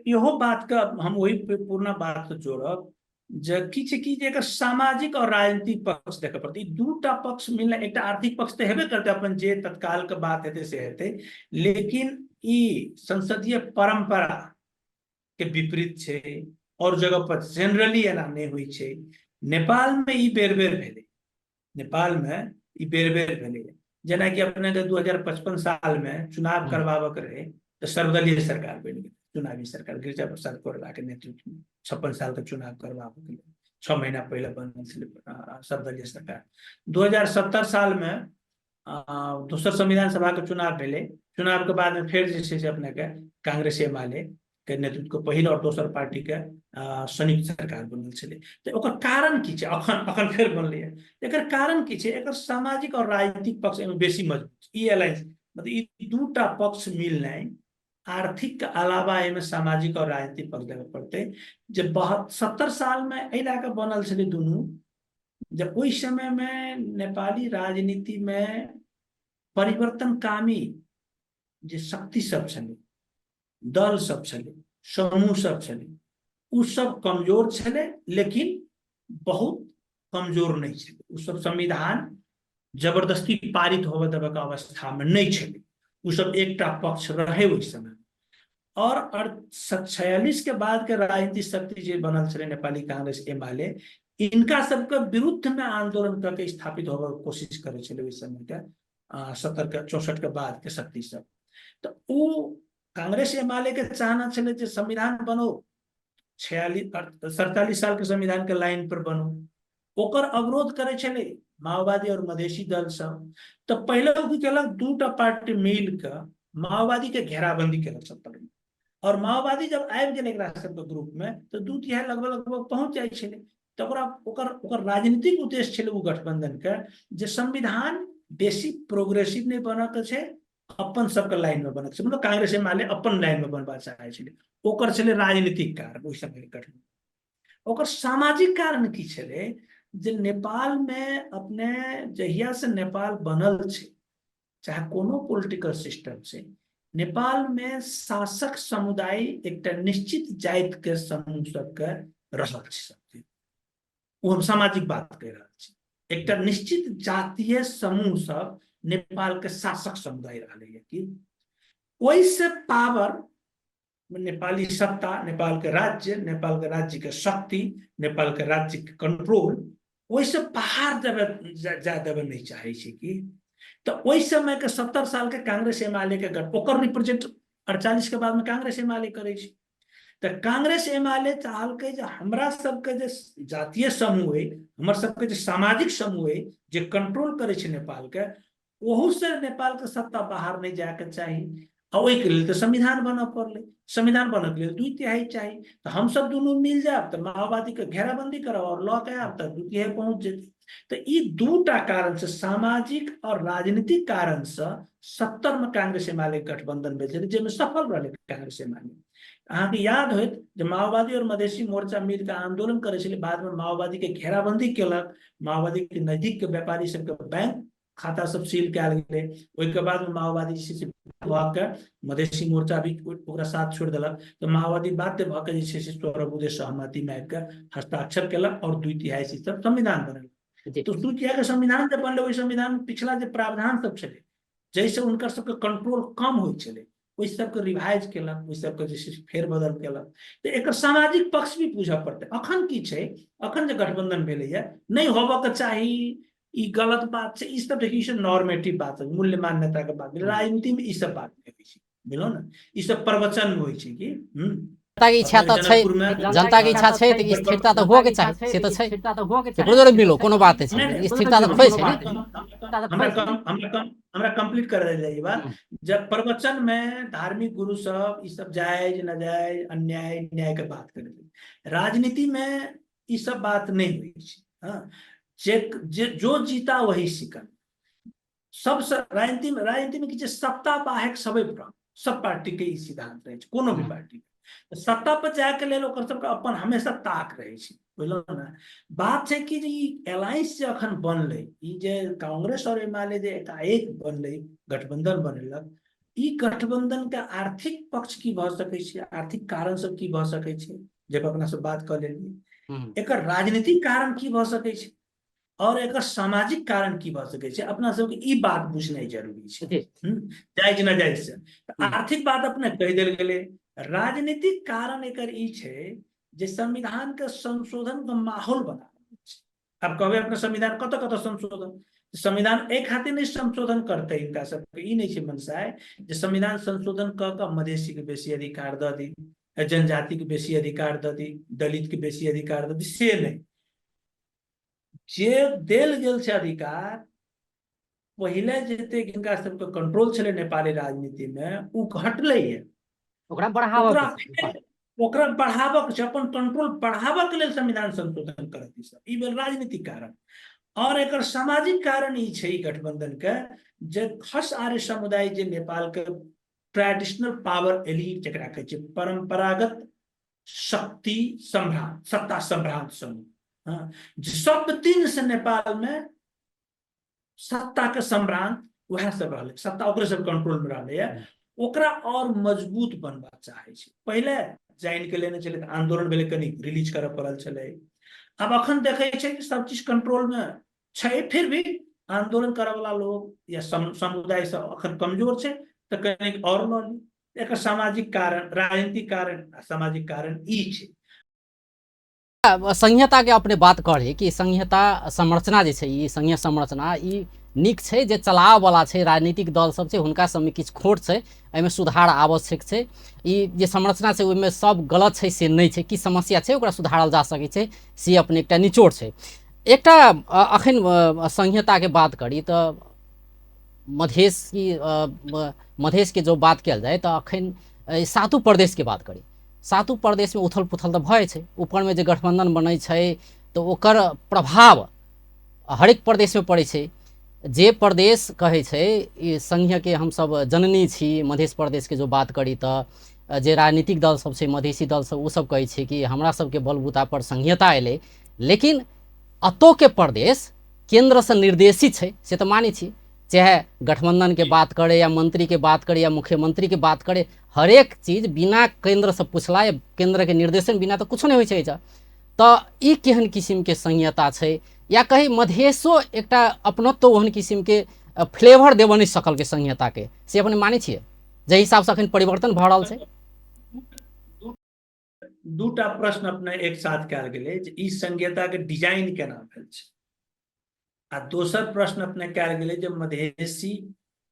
इहो बात के हम वही पुरना बात से जोड़ब जे की छै कि एकर सामाजिक और राजनीतिक पक्ष देखऽ पड़तै। ई दूटा पक्ष मिलना, एकटा आर्थिक पक्ष तऽ हेबे करतै, अपन जे तत्काल के बात हेतै से हेतै, लेकिन ई संसदीय परंपरा के विपरीत छै। और जगह पर जनरली एना नहि होइ छै। नेपाल में ई बेर बेर भेलै, नेपाल में ई बेर बेर भेलै। जेनाकि अपने के 2055 साल में चुनाव करवाबऽ के रहे तऽ सर्वदलीय सरकार बनि गेलै, चुनावी सरकार गिरिजा प्रसाद कोइराला के नेतृत्व में 56 साल के चुनाव करवाबऽ के लेल 6 महीना पहिले बनल छलै सर्वदलीय सरकार। 2070 साल में दोसर संविधान सभा के चुनाव भेलै, चुनाव के बाद में फेर जे छै से अपने के कांग्रेस एमाले के नेतृत्व के पहिल और दोसर पार्टी के संयुक्त सरकार बनल छलै। तऽ ओकर कारण की छै? अखन अखन फेर बनलै, एकर कारण की छै? एकर सामाजिक और राजनीतिक पक्ष एहिमे बेसी मजबूत। ई अलायंस मतलब ई दूटा पक्ष मिलनाइ आर्थिक के अलावा एहिमे सामाजिक और राजनीतिक पक्ष देबऽ पड़तै। जे 70 साल में एहि लए कऽ बनल छलै दुनू, जे ओहि समय में नेपाली राजनीति में परिवर्तनकामी जे शक्ति सब छलै, दल सब छलै, समूह सब छलै, ओ सब कमजोर छलै, लेकिन बहुत कमजोर नहि छलै। ओ सब संविधान जबरदस्ती पारित होबऽ देबऽ के अवस्था में नहि छलै, ओ सब एकटा पक्ष रहे ओहि समय। और 46 के बाद के राजनीतिक शक्ति जे बनल छलै नेपाली कांग्रेस एमाले, इनका सबके विरुद्ध में आंदोलन करके स्थापित होबऽ के कोशिश करै छलै ओहि समय के 70 के 64 के बाद के शक्ति सब। तऽ ओ कांग्रेस एमाले के चाहना छलै जे संविधान बनो, 46 47 साल के संविधान के लाइन पर बनो, ओकर अवरोध करै छलै माओवादी और मधेसी दल सब। तऽ पहिले ओ की केलक, दूटा पार्टी मिल कऽ माओवादी के घेराबंदी केलक 70 में, और माओवादी जब आबि गेल एकरा सबके ग्रुप में तऽ 2/3 लगभग लगभग पहुंच जाइ छलै। तऽ ओकरा ओकर ओकर राजनीतिक उद्देश्य छलै ओ गठबंधन के जे संविधान बेसी प्रोग्रेसिव नहि बनऽ के छै, अपन सबके लाइन में बनऽ के छै, मतलब कांग्रेस एमाले अपन लाइन में बनबा चाहै छलै। ओकर छलै राजनीतिक कारण ओहि समय गठबंधन। ओकर सामाजिक कारण की छलै जे नेपाल में अपने जहिया से नेपाल बनल छै, चाहे कोनो पॉलिटिकल सिस्टम छै, नेपाल में शासक समुदाय एकटा निश्चित जाति के समूह सबके रहल छै सब दिन। ओ हम सामाजिक बात कहि रहल छी। एकटा निश्चित जातीय समूह सब नेपाल के शासक समुदाय रहलैए कि ओहिसँ पावर नेपाली सत्ता, नेपाल के राज्य, नेपाल के राज्य के शक्ति, नेपाल के राज्य के कंट्रोल ओहिसँ बाहर देवे जा देवे नहीं चाहे छै कि। तऽ ओहि समय के 70 साल के कांग्रेस एमाले के गठ, ओकर रिप्रेजेंट 48 के बाद में कांग्रेस एमाले करै छै। तऽ कांग्रेस एमाले चाहलकै जे हमरा सबके जे जातीय समूह अइ, हमर सबके जे सामाजिक समूह अइ जे कंट्रोल करै छै नेपाल के, ओहू से नेपाल के सत्ता बाहर नहीं जायके चाही। आ ओहिके लेल तऽ संविधान बनऽ पड़लै, संविधान बनऽ के लेल 2/3 चाही, तऽ हमसब दुनू मिल जायब तऽ माओवादी के घेराबंदी करब और लऽ के आयब तऽ 2/3 पहुँच जेतै। तऽ ई दूटा कारण से, सामाजिक और राजनीतिक कारण से 70 में कांग्रेस एमाले गठबंधन भेल छलै, जाहिमे सफल रहलै कांग्रेस एमाले। अहाँके याद होयत जे माओवादी और मधेसी मोर्चा मिल के आंदोलन करै छलै, बाद में माओवादी के घेराबंदी केलक, माओवादी के नजदीक के व्यापारी सबके बैंक खाता सब सील कयल गेलै। ओहिके बाद में माओवादी जे छै से भऽ के मधेसी मोर्चा भी ओकरा साथ छोड़ि देलक, तऽ माओवादी बाध्य भऽ के जे छै से 16 बुँदे सहमति में आबि के हस्ताक्षर केलक और 2/3 सीट सब संविधान बनल। तो 2/3 के संविधान जे बनलै, ओहि संविधान में पिछला जे प्रावधान सब छलै जाहिसँ हुनकर सबके कंट्रोल कम होइ छलै, ओहि सबके रिवाइज केलक, ओहि सबके जे छै फेरबदल केलक। तऽ एकर सामाजिक पक्ष भी बुझऽ पड़तै। अखन की छै, अखन जे गठबंधन भेलैया नहि होबऽ के चाही, ई गलत बात छै, ई सब देखियौ, ई सब नॉर्मेटिव बात है, मूल्य मान्यता के बात, राजनीति में ई सब बात नहि होइ छै, बुझलहुँ ने, ई सब प्रवचन में होइ छै कि
जनता के इच्छा तऽ छै, जनता के इच्छा छै तऽ स्थिरता तऽ हुअ के चाही, से तऽ छै, केकरो जोरे मिलो कोनो बात नहि छै, स्थिरता तऽ खोइ छै ने।
हमरा कंप्लीट कर देल जाय ई बात। जब प्रवचन में धार्मिक गुरु सब ई सब जायज नाजायज अन्याय न्याय के बात करै, राजनीति में ई सब बात नहीं होइ छै। हाँ, जे जो जीता वही सिकंदर। सबसँ राजनीति में की छै, सत्ता बाहेक सबे भ्रम, सब पार्टी के ई सिद्धांत रहै छै, कोनो भी पार्टी के सत्ता पर जाय के लेल ओकर सबके अपन हमेशा ताक रहै छै, बुझलहुँ ने। बात छै कि जे ई अलायंस जे अखन बनलै, ई जे कांग्रेस और एमाले जे एकाएक बनलै, गठबंधन बनेलक, ई गठबंधन के आर्थिक पक्ष की भऽ सकै छै, आर्थिक कारण सब की भऽ सकै छै, जब अपना सब बात कऽ लेलियै, एकर राजनीतिक कारण की भऽ सकै छै और एकर सामाजिक कारण की भऽ सकै छै, अपना सबके ई बात बुझनाइ जरूरी छै। जायज न जायज से आर्थिक बात अपने कहि देल गेलै। राजनीतिक कारण एकर ई छै जे संविधान के संशोधन के माहौल बना रहल छै। आब कहबै अपने संविधान कतऽ कतऽ संशोधन, संविधान एहि खातिर नहि संशोधन करतै हिनका सबके, ई नहि छै मनसाय जे संविधान संशोधन कऽ कऽ मधेसी के बेसी अधिकार दऽ दी, जनजाति के बेसी अधिकार दऽ दी, दलित के बेसी अधिकार दऽ दी, से नहि। जे देल गेल छै अधिकार पहिले जतेक हिनका सबके कंट्रोल छलै नेपाली राजनीति में, उ घटलै ये,
ओकरा बढ़ाबऽ
ओकरा बढ़ाबऽ के छै, अपन कंट्रोल बढ़ाबऽ के लेल संविधान संशोधन करत ई सब। ई भेल राजनीतिक कारण। और एकर सामाजिक कारण ई छै ई गठबंधन के जे खस आर्य समुदाय जे नेपाल के ट्रेडिशनल पावर एलिट जकरा कहै छै, परंपरागत शक्ति संभ्रांत, सत्ता संभ्रांत समूह, हाँ, जे सब दिन से नेपाल में सत्ता के संभ्रांत वएह सब रहलै, सत्ता ओकरे सब कंट्रोल में रहलै है, ओकरा और मजबूत बनबा चाहे छै। पहिले जानि के लेने छलै तऽ आंदोलन भेलै, कनि रिलीज करऽ पड़ल छलै। आब अखन देखै छै कि सब चीज कंट्रोल में छै, फिर भी आंदोलन करऽ वाला लोग या समुदाय सब अखन कमजोर छै तऽ कनिक और लऽ ली। एकर सामाजिक कारण, राजनीतिक कारण आ सामाजिक कारण ई छै।
संहिता के अपने बात करी कि संहिता संरचना जे छै, ई संघीय संरचना ई नीक छै, जे चलाबऽवला छै राजनीतिक दल सब छै हुनका सबमे किछु खोट छै, एहिमे सुधार आवश्यक छै। ई जे संरचना छै ओहिमे सब गलत छै से नहि छै, किछु समस्या छै ओकरा सुधारल जा सकै छै, से अपने एकटा निचोड़ छै। एकटा अखन संहिताके बात करी तऽ मधेश की मधेशके जो बात कयल जाय तऽ अखन सातू प्रदेशके बात करी, सातू प्रदेशमे उथल पुथल तऽ भए छै, ऊपरमे जे गठबंधन बनै छै तऽ ओकर प्रभाव हरेक प्रदेशमे पड़ै छै। जे प्रदेश कहै छै ई संघीयके हमसब जननी छी, मधेश प्रदेशके जो बात करी तऽ जे राजनीतिक दल सब छै मधेसी दल सब, ओ सब कहै छै कि हमरा सबके बलबूता पर संघीयता एलै, लेकिन अतोके प्रदेश केन्द्रसँ निर्देशित छै से तऽ मानै छी, चाहे गठबंधनके बात करे या मंत्रीके बात करे या मुख्यमंत्रीके बात करे, हरेक चीज बिना केन्द्रसँ पुछला या केन्द्रके निर्देशन बिना तऽ कुछो नहि होइ छै। तऽ ई केहन किसिमके संहिता छै, या कही मधेशो एकटा अपनत्व ओहन किसिमके फ्लेवर देबऽ नहि सकलकै संहिताके, से अपने मानै छियै जाहि हिसाबसँ अखन परिवर्तन भऽ रहल छै?
दूटा प्रश्न अपने एक साथ कयल गेलै जे ई संहिताके डिजाइन केना भेल छै, आ दोसर प्रश्न अपने कयल गेलै जे मधेसी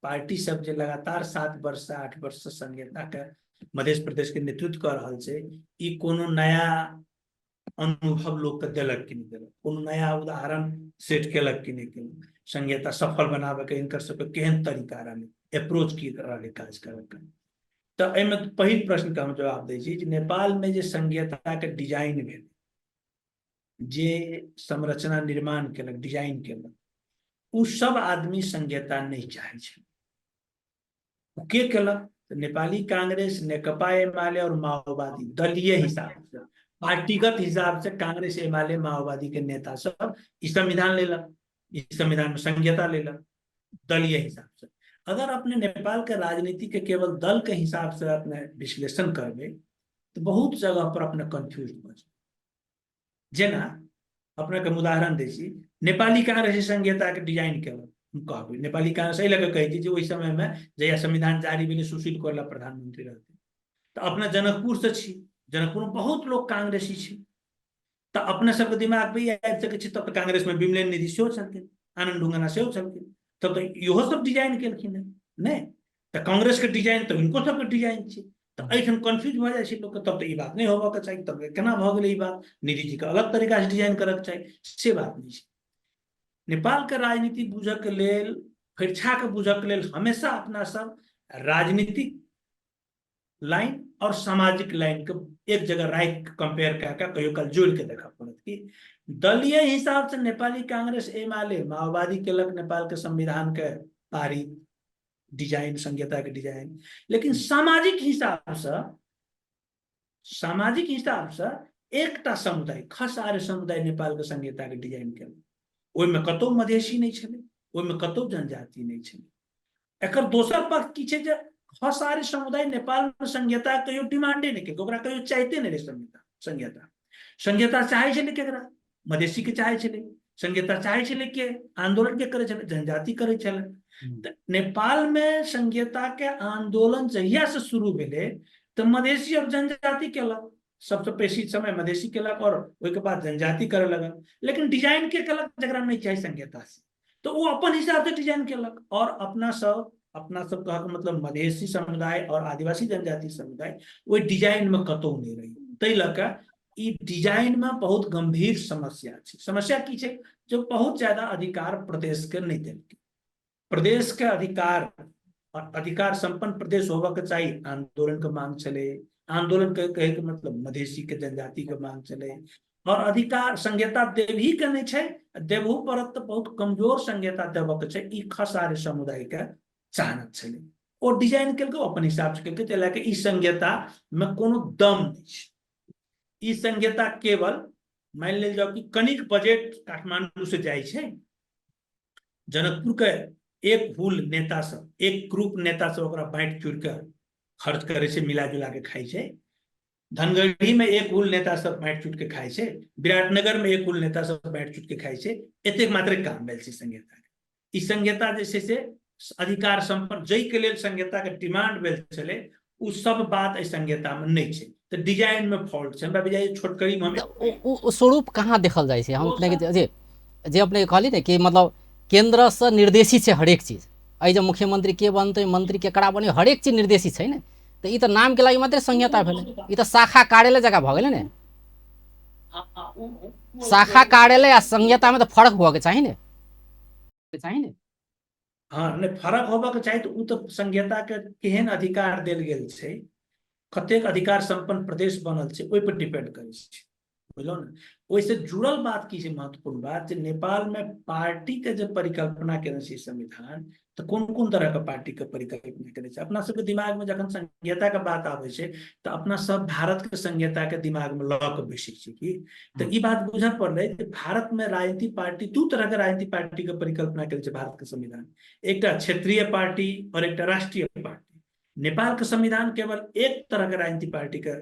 पार्टी सब जे लगातार 7 वर्ष से 8 वर्ष से संहिता के मध्य प्रदेश के नेतृत्व कऽ रहल छै, ई कोनो नया अनुभव लोक के देलक कि नहि देलक, कोनो नया उदाहरण सेट केलक कि नहि केलक, संहिता सफल बनाबे के हिनकर सबके केहन तरीका रहलै, अप्रोच की रहलै काज करऽ के। तऽ एहिमे पहिल प्रश्न के हम जवाब दै छी जे नेपाल में जे संहिता के डिजाइन भेल, जे संरचना निर्माण केलक, डिजाइन केलक, ओ सब आदमी संहिता नहि चाहै छै। ओ के केलक? तऽ नेपाली कांग्रेस, नेकपा एमाले और माओवादी दलीय हिसाब से, पार्टीगत हिसाब से कांग्रेस, एमाले, माओवादी के नेता सब ई संविधान लेलक, ई संविधान में संहिता लेलक दलीय हिसाब से। अगर अपने नेपाल के राजनीति के केवल दल के हिसाब से अपने विश्लेषण करबे तो बहुत जगह पर अपने कंफ्यूज भऽ जेबै। जेना अपने के उदाहरण दै छी, नेपाली कांग्रेस संहिता के डिजाइन केलक, हम कहबै नेपाली कांग्रेस एहि लऽ कऽ कहै छी जे ओहि समय में जहिया संविधान जारी भेलै सुशील कोइराला प्रधानमंत्री रहथिन, तऽ अपने जनकपुर से छी, जनकपुर में बहुत लोग कांग्रेसी छै, तऽ अपने सबके दिमाग में ई आबि सकै छै तब तऽ कांग्रेस में विमलेन निधि सेहो छलखिन, आनंद ढुंगाना सेहो छलखिन, तब तऽ इहो सब डिजाइन केलखिन हेँ, नहि तऽ कांग्रेस के डिजाइन तऽ हिनको सबके डिजाइन छै। तऽ एहिठाम कन्फ्यूज भऽ जाइ छै लोकके, तब तऽ ई बात नहि होबऽके चाही, तब केना भऽ गेलै ई बात, निधि जीके अलग तरीकासँ डिजाइन करऽके चाही, से बात नहि छै। नेपालके राजनीति बुझऽके लेल, फरिछाके बुझऽके लेल हमेशा अपना सब राजनीतिक लाइन और सामाजिक लाइन के एक जगह राखि के कंपेयर कए कऽ कहियो काल जोड़ि के देखऽ पड़त कि दलीय हिसाब से नेपाली कांग्रेस, एमाले, माओवादी केलक नेपाल के संविधान के पारित डिजाइन, संहिता के डिजाइन, लेकिन सामाजिक हिसाब से एकटा समुदाय, खस आर्य समुदाय नेपाल के संहिता के डिजाइन केलक, ओहिमे कतौ मधेसी नहि छलै, ओहिमे कतौ जनजाति नहि छलै। एकर दोसर पक्ष की छै जे खस आर्य समुदाय नेपाल में संहिता कहियो डिमांडे नहि केलकै, ओकरा कहियो चाहिते नहि रहै संहिता। संहिता चाहै छलै केकरा? मधेसी के चाहै छलै। संहिता चाहै छलै के? आंदोलन के करै छलै? जनजाति करै छलै। तऽ नेपाल में संहिता के आंदोलन जहिया से शुरू भेलै तऽ मधेसी और जनजाति केलक, सबसे बेसी समय मधेसी केलक और ओहिके बाद जनजाति करे लगल। लेकिन डिजाइन के केलक? जकरा नहि चाही संहिता से, तो वो अपन हिसाब से डिजाइन केलक। और अपना सब कहके मतलब मधेसी समुदाय और आदिवासी जनजाति समुदाय ओहि डिजाइन में कतौ नहि रही, ताहि लऽ कऽ ई डिजाइन में बहुत गंभीर समस्या छै। समस्या की छै? जो बहुत ज्यादा अधिकार प्रदेश के नहि देलकै। प्रदेश के अधिकार और अधिकार संपन्न प्रदेश होबऽ के चाही, आंदोलन के मांग छलै, आंदोलन के कहे के मतलब मधेसी के जनजाति के मांग छलै, और अधिकार संहिता देवही के नहि छै, देबहु पड़त तऽ बहुत कमजोर संहिता देबऽ के छै, ई खस आर्य समुदाय के चाहना छलै। ओ डिजाइन केलकै, अपन हिसाब से केलकै, ताहि लए कऽ ई संहिता में कोनो दम नहि छै। ई संहिता केवल मानि लेल जाउ कि कनिक बजट काठमांडू से जाइ छै, जनकपुर के एक हुल नेता सब, एक ग्रुप नेता सब ओकरा बाँटि चूरि के खर्च करै छै, मिला जुला के खाइ छै। धनगढ़ी में एक हुल नेता सब बाँटि चूट के खाइ छै, विराटनगर में एक हुल नेता सब बाँटि चूट के खाइ छै। एतेक मात्रे काम भेल छै संहिता के। ई संहिता जे छै से अधिकार संपन्न जाहि के लेल संहिता के डिमांड भेल छलै, ओ सब बात एहि संहिता में नहि छै, तऽ डिजाइन में फॉल्ट छै। हमरा बुझाइए छोटकरी में हम
ओ स्वरूप कहाँ देखल जाइ छै? हम अपने के जे जे अपने कहली ने कि मतलब केंद्रसँ निर्देशित छै हरेक चीज, एहि जे मुख्यमंत्री के बनतै, मंत्री केकरा बने, हरेक चीज निर्देशित छै ने, तऽ ई तऽ नामके लागि मात्रे संहिता भेलै, ई तऽ शाखा कार्यालय जकाँ भऽ गेलै ने। शाखा कार्यालय आ संहितामे तऽ फर्क होबऽके चाही ने, चाही ने।
हाँ, नहि फरक होबऽके चाही। तऽ ओ तऽ संहिताके केहन अधिकार देल गेल छै, कतेक अधिकार संपन्न प्रदेश बनल छै, ओहि पर डिपेंड करै छै, बुझलहुँ ने। ओहिसँ जुड़ल बात की छै महत्वपूर्ण बात, जे नेपालमे पार्टीके जे परिकल्पना केने छै संविधान, तऽ कोन कोन तरहके पार्टीके परिकल्पना केने छै। अपना सबके दिमागमे जखन संहिताके बात आबै छै तऽ अपना सब भारतके संहिताके दिमागमे लऽ कऽ बैसै छी की, तऽ ई बात बुझऽ पड़लै जे भारतमे राजनीतिक पार्टी दू तरहके राजनीतिक पार्टीके परिकल्पना केने छै भारतके संविधान, एकटा क्षेत्रीय पार्टी और एकटा राष्ट्रीय पार्टी। नेपाल के संविधान केवल एक तरह के राजनीतिक पार्टी के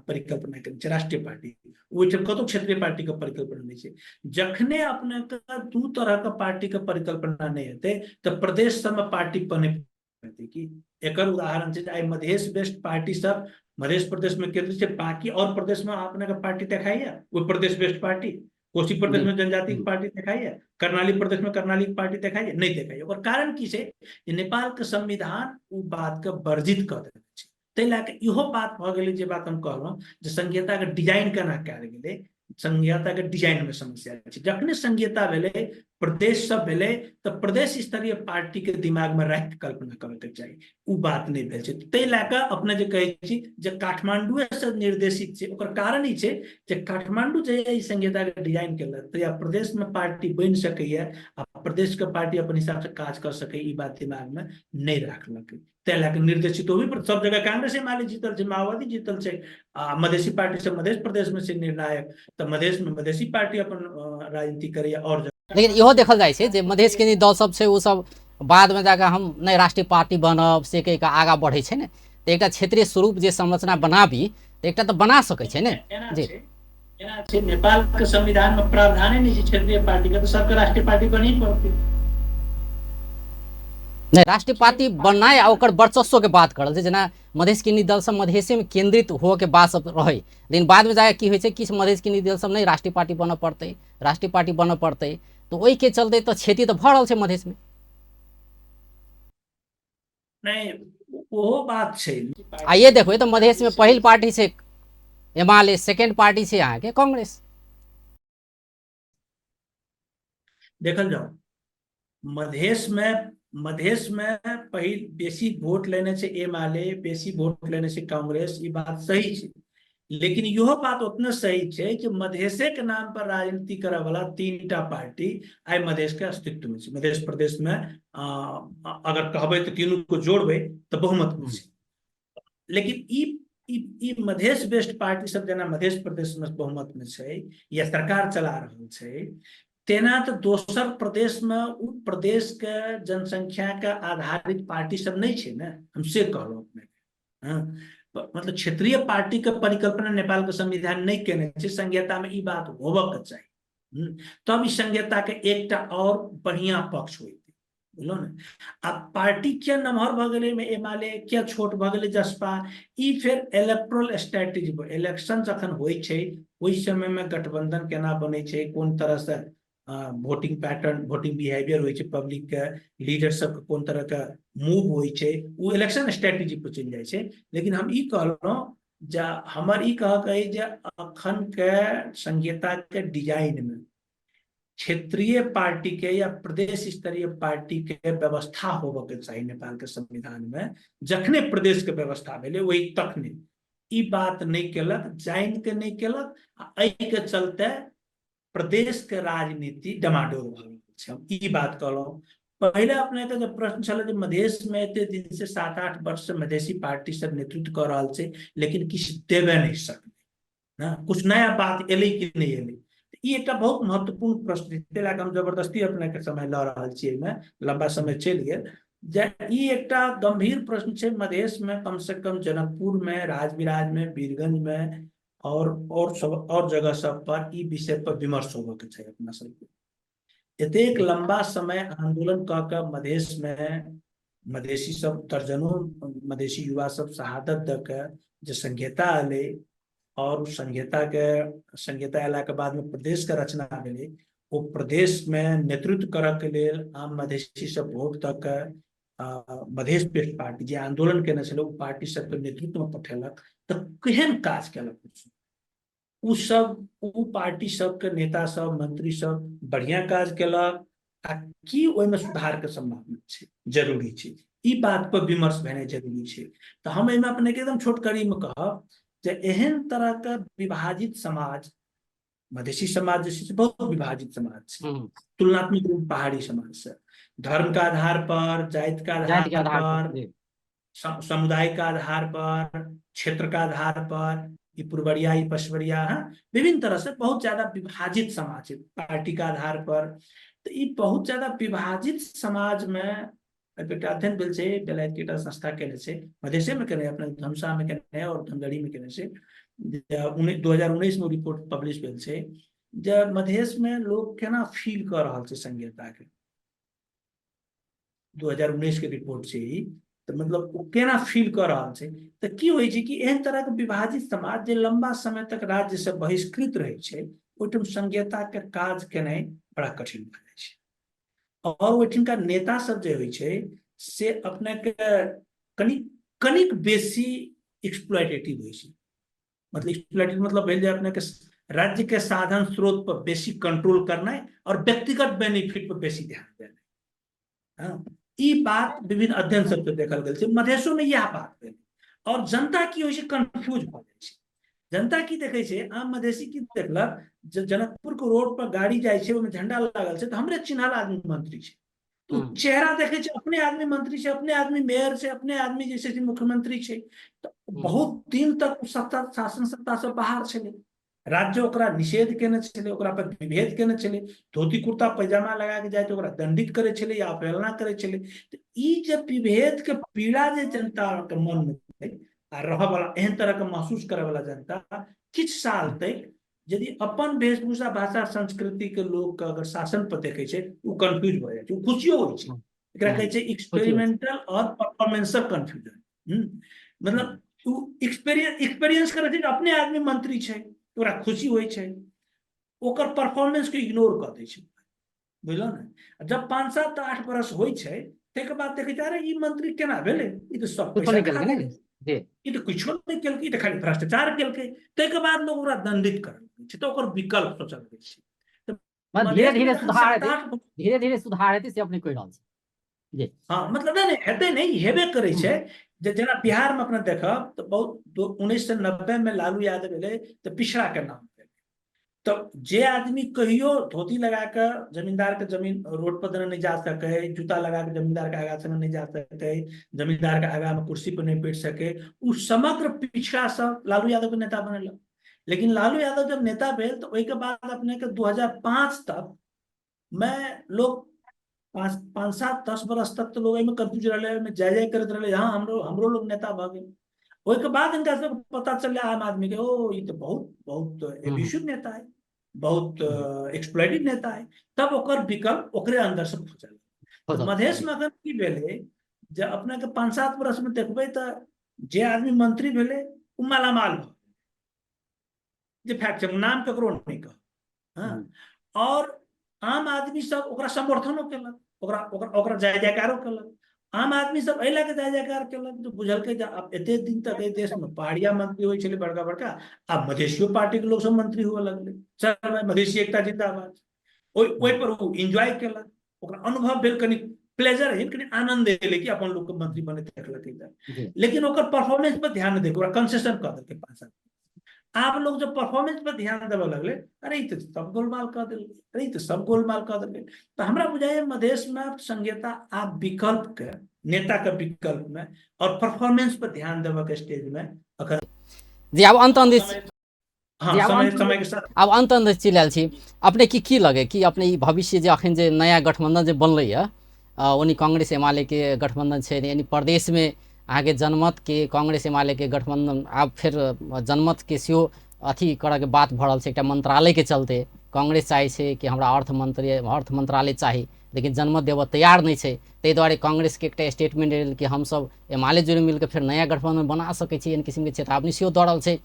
परिकल्पना केने छै, राष्ट्रीय पार्टी। ओहिठाम कतौ क्षेत्रीय पार्टी के परिकल्पना नहि छै। जखने अपने के दू तरह के पार्टी के परिकल्पना नहि हेतै तऽ प्रदेश सबमे पार्टी बने हेतै की। एकर उदाहरण छै जे आइ मधेश बेस्ड पार्टी सब मधेश प्रदेश में केंद्रित छै, बाकी और प्रदेश में अपने के पार्टी देखाइए वो प्रदेश बेस्ड पार्टी। कोसी प्रदेश में जनजाति के पार्टी देखाइए, कर्णाली प्रदेश में कर्णाली के पार्टी देखाइए, नहीं देखाइए। ओकर कारण की छै जे नेपाल के संविधान उ बात के वर्जित कऽ देने छै। ताहि लए कऽ इहो बात भऽ गेलै जे बात हम कहलहुँ जे संघीयता के डिजाइन केना कयल गेलै, संघीयता के डिजाइन में समस्या छै। जखने संघीयता भेलै, प्रदेश सब भेलै, तऽ प्रदेश स्तरीय पार्टी के दिमाग में राखि कल्पना करऽ के चाही, उ बात नहि भेल छै। ताहि लए कऽ अपने जे कहै छी जे काठमांडुए से निर्देशित छै, ओकर कारण ई छै जे काठमांडू जहिया ई संहिता के डिजाइन केलक तहिया प्रदेश में पार्टी बनि सकैया आ प्रदेश के पार्टी अपन हिसाब से काज कऽ सकैया, ई बात दिमाग में नहि राखलकै। ताहि लए कऽ निर्देशित ओहि पर सब जगह कांग्रेस एमाले जीतल छै, माओवादी जीतल छै, आ मधेसी पार्टी सब मधेश प्रदेश में छै निर्णायक, तऽ मधेश में मधेसी पार्टी अपन राजनीति करैया। और
लेकिन इहो देखल जाइ छै जे मधेश के दल सब छै ओ सब बाद में जाकऽ हम नहि राष्ट्रीय पार्टी बनब से कहि कऽ आगाँ बढ़ै छै ने, तऽ एकटा क्षेत्रीय स्वरूप जे संरचना बनाबी तऽ एकटा तऽ बना सकै छै ने। जी
एना छै, नेपाल के संविधान में प्रावधाने नहि छै क्षेत्रीय पार्टी के, तऽ सबके राष्ट्रीय पार्टी बनही पड़तै।
नहि, राष्ट्रीय पार्टी बननाइ आ ओकर वर्चस्व के बात करल छै, जेना मधेश केन्द्रीय दल सब मधेशे में केंद्रित होअ के बात सब रहै, लेकिन बाद में जाके की होइ छै किछु मधेश केन्द्रीय दल सब नहि राष्ट्रीय पार्टी बनऽ पड़तै, राष्ट्रीय पार्टी बनऽ पड़तै, तऽ ओहिके चलते तऽ क्षति तऽ भऽ रहल छै मधेशमे।
नहि, ओहो बात छै।
आ ये देखबै तऽ मधेशमे पहिल पार्टी छै एमाले, सेकेंड पार्टी छै अहाँके कांग्रेस।
देखल जाओ मधेश में पहिल बेसी वोट लेने छै एमाले, बेसी वोट लेने छै कांग्रेस, ई बात सही छै। लेकिन इहो बात उतने सही छै कि मधेशे के नाम पर राजनीति करऽ वाला तीन टा पार्टी आइ मधेश के अस्तित्व में छै। मधेश प्रदेश में अगर कहबै तऽ तीनू को जोड़बै तऽ बहुमत में छै। लेकिन ई ई ई मधेश बेस्ड पार्टी सब जेना मधेश प्रदेश में बहुमत में छै या सरकार चला रहल छै, तेना तऽ दोसर प्रदेश में उ प्रदेश के जनसंख्या के आधारित पार्टी सब नहीं छै ने, हम से कहलहुँ अपने। हाँ, मतलब क्षेत्रीय पार्टी के परिकल्पना नेपाल के संविधान नहीं केने छै, संघीयता में ई बात होबऽ के चाही। तब ई संघीयता के एकटा और बढ़िया पक्ष होइतै, बुझलहुँ ने। आ पार्टी किया नमहर भऽ गेलै एहिमे एमाले, किया छोट भऽ गेलै जसपा, ई फेर इलेक्ट्रोल स्ट्रेटेजी, इलेक्शन जखन होइ छै ओहि समय में गठबंधन केना बनै छै, कोन तरह से वोटिंग पैटर्न, वोटिंग बिहेवियर होइ छै पब्लिक के, लीडर सबके कोन तरह के मूव होइ छै, ओ इलेक्शन स्ट्रेटेजी पर चलि जाइ छै। लेकिन हम ई कहलहुँ जे हमर ई कहक अइ जे अखन के संहिता के डिजाइन में क्षेत्रीय पार्टी के या प्रदेश स्तरीय पार्टी के व्यवस्था होबऽ के चाही नेपाल के संविधान में। जखने प्रदेश के व्यवस्था भेलै वही तखने ई बात नहि केलक, जानि के नहि केलक, आ एहि के चलते प्रदेश के राजनीति डमाडोल भऽ गेल छै। हम ई बात कहलहुँ। पहिले अपने के जे प्रश्न छलै जे मधेश में एते दिन से 7-8 वर्ष से मधेसी पार्टी सब नेतृत्व कऽ रहल छै लेकिन किछु देबे नहि सकलै ने, कुछ नया बात एलै कि नहि एलै, ई एकटा बहुत महत्वपूर्ण प्रश्न छै। ताहि लए कऽ हम जबरदस्ती अपने के समय लऽ रहल छी, एहिमे लंबा समय चलि गेल। जे ई एकटा गंभीर प्रश्न छै मधेश में, कम से कम जनकपुर में, राजविराज में, वीरगंज में और सब और जगह सब पर ई विषय पर विमर्श होबऽ के चाही। अपना सबके एतेक लंबा समय आंदोलन कऽ के मधेश में मधेसी सब, दर्जनों मधेसी युवा सब शहादत दऽ के जे संहिता एलै और उ संहिता अयला के बाद में प्रदेश के रचना भेलै, ओ प्रदेश में नेतृत्व करऽ के लेल आम मधेसी सब वोट दऽ के मधेश बेस्ट पार्टी जे आंदोलन केने छलै ओ पार्टी सबके नेतृत्व में पठेलक, तऽ केहन काज केलक ओ सब, ओ पार्टी सबके नेता सब, मंत्री सब बढ़िया काज केलक आ की ओहिमे सुधार के संभावना छै, जरूरी छै ई बात पर विमर्श भेनाइ जरूरी छै। तऽ हम एहिमे अपने के एकदम छोट कड़ी में कहब जे एहन तरह के विभाजित समाज, मधेसी समाज जे छै से बहुत विभाजित समाज छै तुलनात्मक रूप पहाड़ी समाज से, धर्म के आधार पर, जाति के आधार पर, समुदाय के आधार पर, क्षेत्र के आधार पर, ई पूर्वरिया ई पश्चिमरिया, हाँ, विभिन्न तरह से बहुत ज्यादा विभाजित समाज है, पार्टी के आधार पर। तो ई बहुत ज्यादा विभाजित समाज में एहि पर एकटा अध्ययन भेल छै, बेलायत के एकटा संस्था केने छै, मधेशे में केने, अपना धनुषा में केने और धनगढ़ी में केने छै। 2019 में रिपोर्ट पब्लिश भेल छै जे मधेश में लोग केना फील कऽ रहल छै संघीयता के। 2019 के रिपोर्ट छै ई। तऽ मतलब ओ केना फील कऽ रहल छै। तऽ की होइ छै कि एहन तरहके विभाजित समाज जे लंबा समय तक राज्य से बहिष्कृत रहै छै, ओहिठाम संघीयता के काज केनाइ बड़ा कठिन भऽ जाइ छै। और ओहिठिनका नेता सब जे होइ छै से अपने के कनिक कनिक बेसी एक्सप्लॉइटेटिव होइ छै। मतलब एक्सप्लॉइटेटिव मतलब भेल जे अपने के राज्य के साधन स्रोत पर बेसी कंट्रोल करनाइ और व्यक्तिगत बेनिफिट पर बेसी ध्यान देनाइ। हाँ, ई बात विभिन्न अध्ययन सबसे देखल गेल छै। मधेशो में इएह बात भेल। और जनता की होइ छै, कंफ्यूज भऽ जाइ छै। जनता की देखै छै, आम मधेशी की देखलक, जे जनकपुर के रोड पर गाड़ी जाइ छै, ओहिमे झंडा लागल छै, तऽ हमरे चिन्हल आदमी मंत्री छै। तो चेहरा देखै छै, अपने आदमी मंत्री छै, अपने आदमी मेयर छै, अपने आदमी जे छै से मुख्यमंत्री छै। तऽ बहुत दिन तक सत्ता, शासन सत्ता से बाहर छलै। राज्य ओकरा निषेध केने छलै, ओकरा पर विभेद केने छलै, धोती कुर्ता पैजामा लगा के जाय तऽ ओकरा दंडित करै छलै या अवहेलना करै छलै। तऽ ई जे विभेद के पीड़ा जे जनता के मन में आ रहऽ वाला, एहन तरह के महसूस करे वाला जनता किछु साल तक यदि अपन वेशभूषा, भाषा, संस्कृति के लोग के अगर शासन पर देखे छै, ओ कंफ्यूज भऽ जाइ छै। ओ खुशियो होइ छै। एकरा कहै छै एक्सपेरिमेंटल और परफॉर्मेंसक कंफ्यूजन। मतलब ओ एक्सपीरियंस एक्सपीरियंस करै छै, अपने आदमी मंत्री छै, ओकरा खुशी होइ छै, ओकर परफॉर्मेंस के इग्नोर कऽ दै छै, बुझलहुँ ने? जब 5, 7, 8 बरस होइ छै, ताहिके बाद देखै छै, अरे ई मंत्री केना भेलै, ई तऽ सब पैसा खा गेलै, ई तऽ किछो नहि केलकै, ई तऽ खाली भ्रष्टाचार केलकै। ताहिके बाद लोग ओकरा दंडित करऽ लगै छै, तऽ ओकर विकल्प सोचऽ लगै छै।
धीरे धीरे सुधार हेतै, धीरे धीरे सुधार हेतै, से अपने कहि रहल छी जी।
हाँ, मतलब नहि नहि हेतै नहि, हेबे करै छै। जे जेना बिहार में अपना देखब तऽ बहुत 1990 में लालू यादव एलै तऽ पिछड़ा के नाम भेलै। तऽ जे आदमी कहियो धोती लगा के जमींदार के जमीन रोड पर देने नहीं जा सके, जूता लगा के जमींदार के आगा से नहीं जा सके, जमींदार के आगा में कुर्सी पर नहीं बैठ सके, उ समग्र पिछड़ा सब लालू यादव के नेता बनल। लेकिन लालू यादव जब नेता भेल तो ओहिके बाद अपने के 2005 तक मैं लोग 5, 5, 7, 10 बरस तक तो लोग एहिमे कंफ्यूज रहले, एहिमे जाय जाय करैत रहले, हाँ हमरो हमरो लोग नेता भऽ गेल। ओहिके बाद हिनका सबके पता चललै आम आदमी के, ओ ई तऽ बहुत बहुत एब्यूसिव नेता है, बहुत एक्सप्लॉइटिव नेता है। तब ओकर विकल्प ओकरे अंदर से खोजल। मधेश में अखन की भेलै जे अपने के 5, 7 बरस में देखबै तऽ जे आदमी मंत्री भेलै ओ मालामाल भऽ जे फैक्ट छै, नाम ककरो नहि कह। हाँ, और आम आदमी सब ओकरा समर्थनो केलक, ओकरा ओकरा ओकरा जय जयकारो केलक। आम आदमी सब एहि लए कऽ जय जयकार केलक जे बुझलकै जे आब एते दिन तक एहि देश में पहाड़िया मंत्री होइ छलै बड़का बड़का, आब मधेशियो पार्टी के लोग सब मंत्री हुए लगलै, चल भाई मधेशी एकता जिंदाबाद। ओहि ओहि पर ओ एंजॉय केलक, ओकरा अनुभव भेल, कनि प्लेजर है, कनि आनंद एलै कि अपन लोग के मंत्री बने देखलकै। लेकिन ओकर परफॉर्मेंस पर ध्यान नहि देलकै, ओकरा कंसेशन कऽ देलकै 5 साल। आब लोग जब परफॉर्मेंस पर ध्यान देबऽ लगलै, अरे ई तऽ सब गोलमाल कऽ देलकै, अरे ई तऽ सब गोलमाल कऽ देलकै। तऽ हमरा बुझाइए मधेश में संघीयता आब विकल्प के, नेता के विकल्प में और परफॉर्मेंस पर ध्यान देबऽ के स्टेज में अखन
जी। आब अंत अंत
हाँ, समय समय के साथ
आब अंत अंत चलि आयल छी। अपने की की लगे कि अपने ई भविष्य जे अखन जे नया गठबंधन जे बनलै यऽ, ओनी कांग्रेस एमाले के गठबंधन छै, यानी प्रदेश में अहाँके जनमत के कांग्रेस एमाले के गठबंधन, आब फेर जनमत के सेहो अथी करऽ के बात भऽ रहल छै। एकटा मंत्रालय के चलते कांग्रेस चाहै छै कि हमरा अर्थ मंत्री, अर्थ मंत्रालय चाही, लेकिन जनमत देबऽ तैयार नहि छै। ताहि दुआरे कांग्रेसके एकटा स्टेटमेंट एल कि हमसब एमाले जोड़ि मिलके फेर नया गठबंधन बना सकै छी, एहन किसिमके चेतावनी सेहो दऽ रहल छै।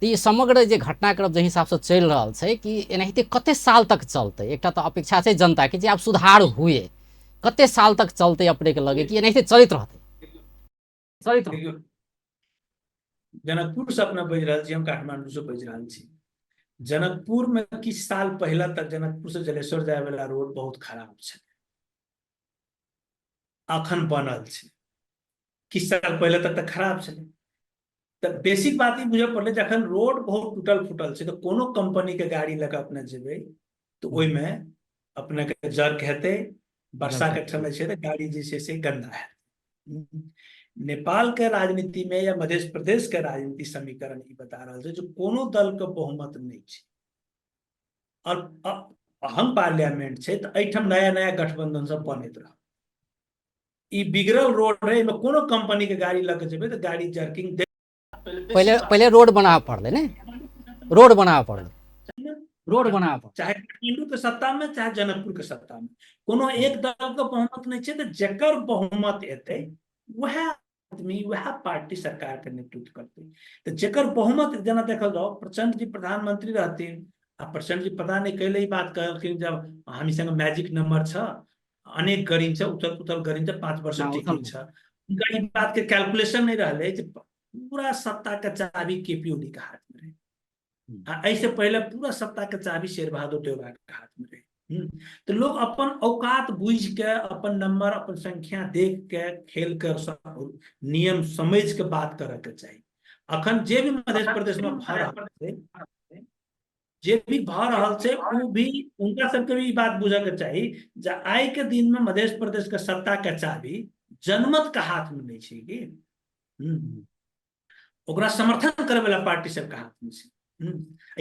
तऽ ई समग्र जे घटनाक्रम जाहि हिसाबसँ चलि रहल छै कि एनाहिते कते साल तक चलतै? एकटा तऽ अपेक्षा छै जनताके जे आब सुधार हुए, कते साल तक चलतै अपनेके लगे कि एनाहिते चलैत रहतै, चलैत रहतै?
जनकपुर से अपना बाजि रहल छी, हम काठमांडू से बाजि रहल छी। जनकपुर में किछु साल पहले तक जनकपुर से जलेश्वर जाय वाला रोड बहुत खराब छलै, अखन बनल छै। किछु साल पहले तक तऽ खराब छलै। तऽ बेसिक बात ई बुझऽ पड़लै, जखन रोड बहुत टूटल फूटल छै तऽ कोनो कंपनी के गाड़ी लऽ कऽ अपने जेबै तऽ ओहिमे अपने के जर्क हेतै, वर्षा के समय छै तऽ गाड़ी जे छै से गंदा हेतै। नेपाल के राजनीति में या मध्य प्रदेश के राजनीति समीकरण ई बता रहल छै जे कोनो दल के बहुमत नहि छै और अहम पार्लियामेंट छै, तऽ एहिठाम नया नया गठबंधन सब बनैत रहत। ई बिगड़ल रोड रहे, एहिमे कोनो कंपनी के गाड़ी लऽ के जेबै तऽ गाड़ी जर्किंग।
पहिले पहिले रोड बनाबऽ पड़लै ने, रोड बनाबऽ पड़लै, रोड बनाबऽ पड़लै।
चाहे काठमांडू के सत्ता में चाहे जनकपुर के सत्ता में कोनो एक दल के बहुमत नहि छै, तऽ जकर बहुमत एतै वएह आदमी वएह पार्टी सरकार के नेतृत्व करतै। तऽ जकर बहुमत, जेना देखल जाओ प्रचंड जी प्रधानमंत्री रहथिन आ प्रचंड जी पता नहि कैले ई बात कहलखिन जब हामी संग मैजिक नंबर छ, अनेक गरिन्छ, उथल पुथल गरिन्छ, 5 वर्ष टिकिन्छ। उनका ई बात के कैलकुलेशन नहीं रहलै जे पूरा सत्ता के चाबी केपी ओली के हाथ में रहे आ एहिसे पहले पूरा सत्ता के चाबी शेर बहादुर देउबा के हाथ में रहे। तो लोग अपन औकात बुझि के, अपन नंबर अपन संख्या देख के खेल के नियम समझ के बात करे के चाही। अखन जे भी मध्य प्रदेश में भऽ रहल छै, जे भी भऽ रहल छै, ओ भी उनका सबके भी ई बात बुझे के चाही जे आइ के दिन में मध्य प्रदेश के सत्ता के चाबी जनमत के हाथ में नहीं छै कि ओकरा समर्थन करे वाला पार्टी सबके हाथ में छै।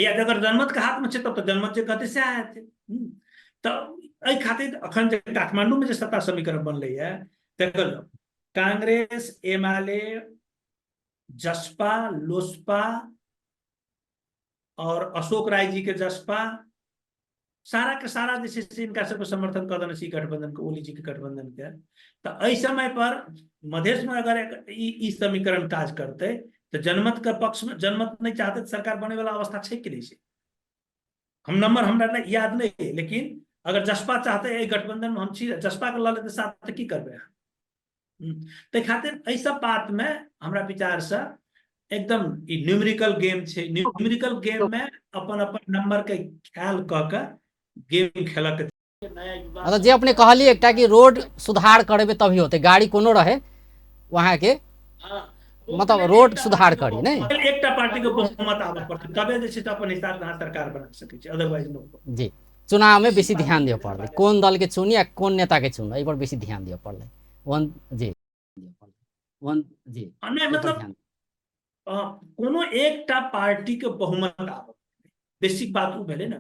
या अगर जनमत के हाथ में छै तब तऽ जनमत जे कहतै सएह हेतै। तऽ एहि खातिर अखन जे काठमांडू में जे सत्ता समीकरण बनलै है, देखल जाउ कांग्रेस, एमाले, जसपा, लोसपा और अशोक राय जी के जसपा, सारा के सारा जे छै से हिनका सबके समर्थन कऽ देने छै गठबंधन के, ओली जी के गठबंधन के। तऽ एहि समय पर मधेश में अगर ई समीकरण काज करतै तऽ जनमत के पक्ष में, जनमत नहीं चाहते तऽ सरकार बने वाला अवस्था छै कि नहीं छै? हम नंबर हमरा नहि याद नहीं है, लेकिन अगर जसपा चाहते एहि गठबंधन में हम छी, जसपा के लऽ लेतै साथ तऽ की करबै अहाँ? ताहि खातिर एहि सब बात में हमरा विचार से एकदम ई न्यूमेरिकल गेम छै। न्यूमेरिकल गेम में अपन अपन नंबर के ख्याल कऽ के गेम खेलक।
मतलब जे अपने कहलिए एकटा कि रोड सुधार करेबे तभी होते, गाड़ी कोनो रहे वहाँ के, मतलब रोड सुधार करी नहीं,
एकटा पार्टी के बहुमत आबऽ पड़तै तबे जे छै से अपन हिसाब से अहाँ सरकार बना सकै छी, अदरवाइज नो।
जी, चुनाव में बेसी ध्यान दिअ पड़लै कोन दल के चुनी आ कोन नेता के चुनी, एहि पर बेसी ध्यान दिअ पड़लै। वन जी वन जी
नहि, मतलब कोनो एकटा पार्टी के बहुमत आबऽ, बेसिक बात ओ भेलै ने।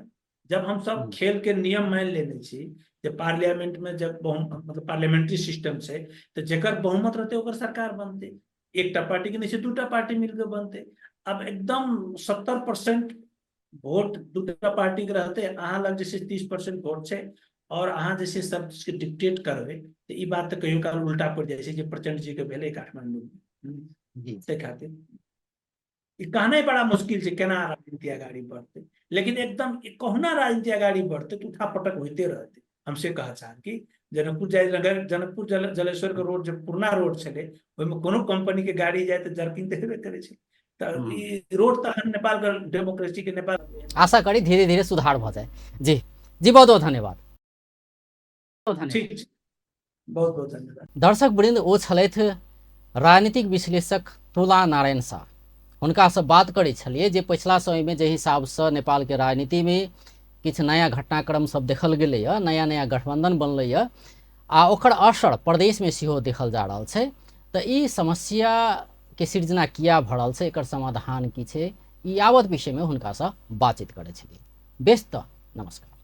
जब हम सब खेल के नियम मान लेने छी जे पार्लियामेंट में जब बहु मतलब पार्लियामेंट्री सिस्टम छै तऽ जकर बहुमत रहतै ओकर सरकार बनतै, एकटा पार्टी के नहि छै दूटा पार्टी मिलके बनतै। अब एकदम 70% वोट दूटा पार्टी के रहतै, अहाँ लग जे छै 30% वोट छै और अहाँ जे छै सब चीज के डिक्टेट करबै, तऽ ई बात तऽ कहियो काल उल्टा पड़ि जाइ छै जे प्रचंड जी के भेलै काठमांडू में। ताहि खातिर ई कहनाइ बड़ा मुश्किल छै केना राजनीति अगाड़ी बढ़तै, लेकिन एकदम कहुना राजनीति अगाड़ी बढ़तै तऽ उठा पटक होइते रहतै। हम से कहऽ चाहब कि जनकपुर जाय नगर, जनकपुर जलेश्वर के रोड जे पुरना रोड छलै ओहिमे कोनो कंपनी के गाड़ी जाय तऽ जर्किंग तऽ हेबे करै छै। तऽ ई रोड तऽ अखन नेपाल के डेमोक्रेसी के नेपाल
आशा करी धीरे धीरे सुधार भऽ जाय। जी जी, बहुत बहुत धन्यवाद।
ठीक छै, बहुत बहुत धन्यवाद।
दर्शक वृंद, ओ छलथि राजनीतिक विश्लेषक तुला नारायण शाह। हुनकासँ बात करै छलियै जे पछिला समयमे जाहि हिसाबसँ नेपालके राजनीतिमे किछु नया घटनाक्रम सब देखल गेलैए, नया नया गठबंधन बनलैए आ ओकर असर प्रदेशमे सेहो देखल जा रहल छै, तऽ ई समस्याके सृजना किया भऽ रहल छै, एकर समाधान की छै, ई यावत विषयमे हुनकासँ बातचीत करै छलियै। बेस, तऽ नमस्कार।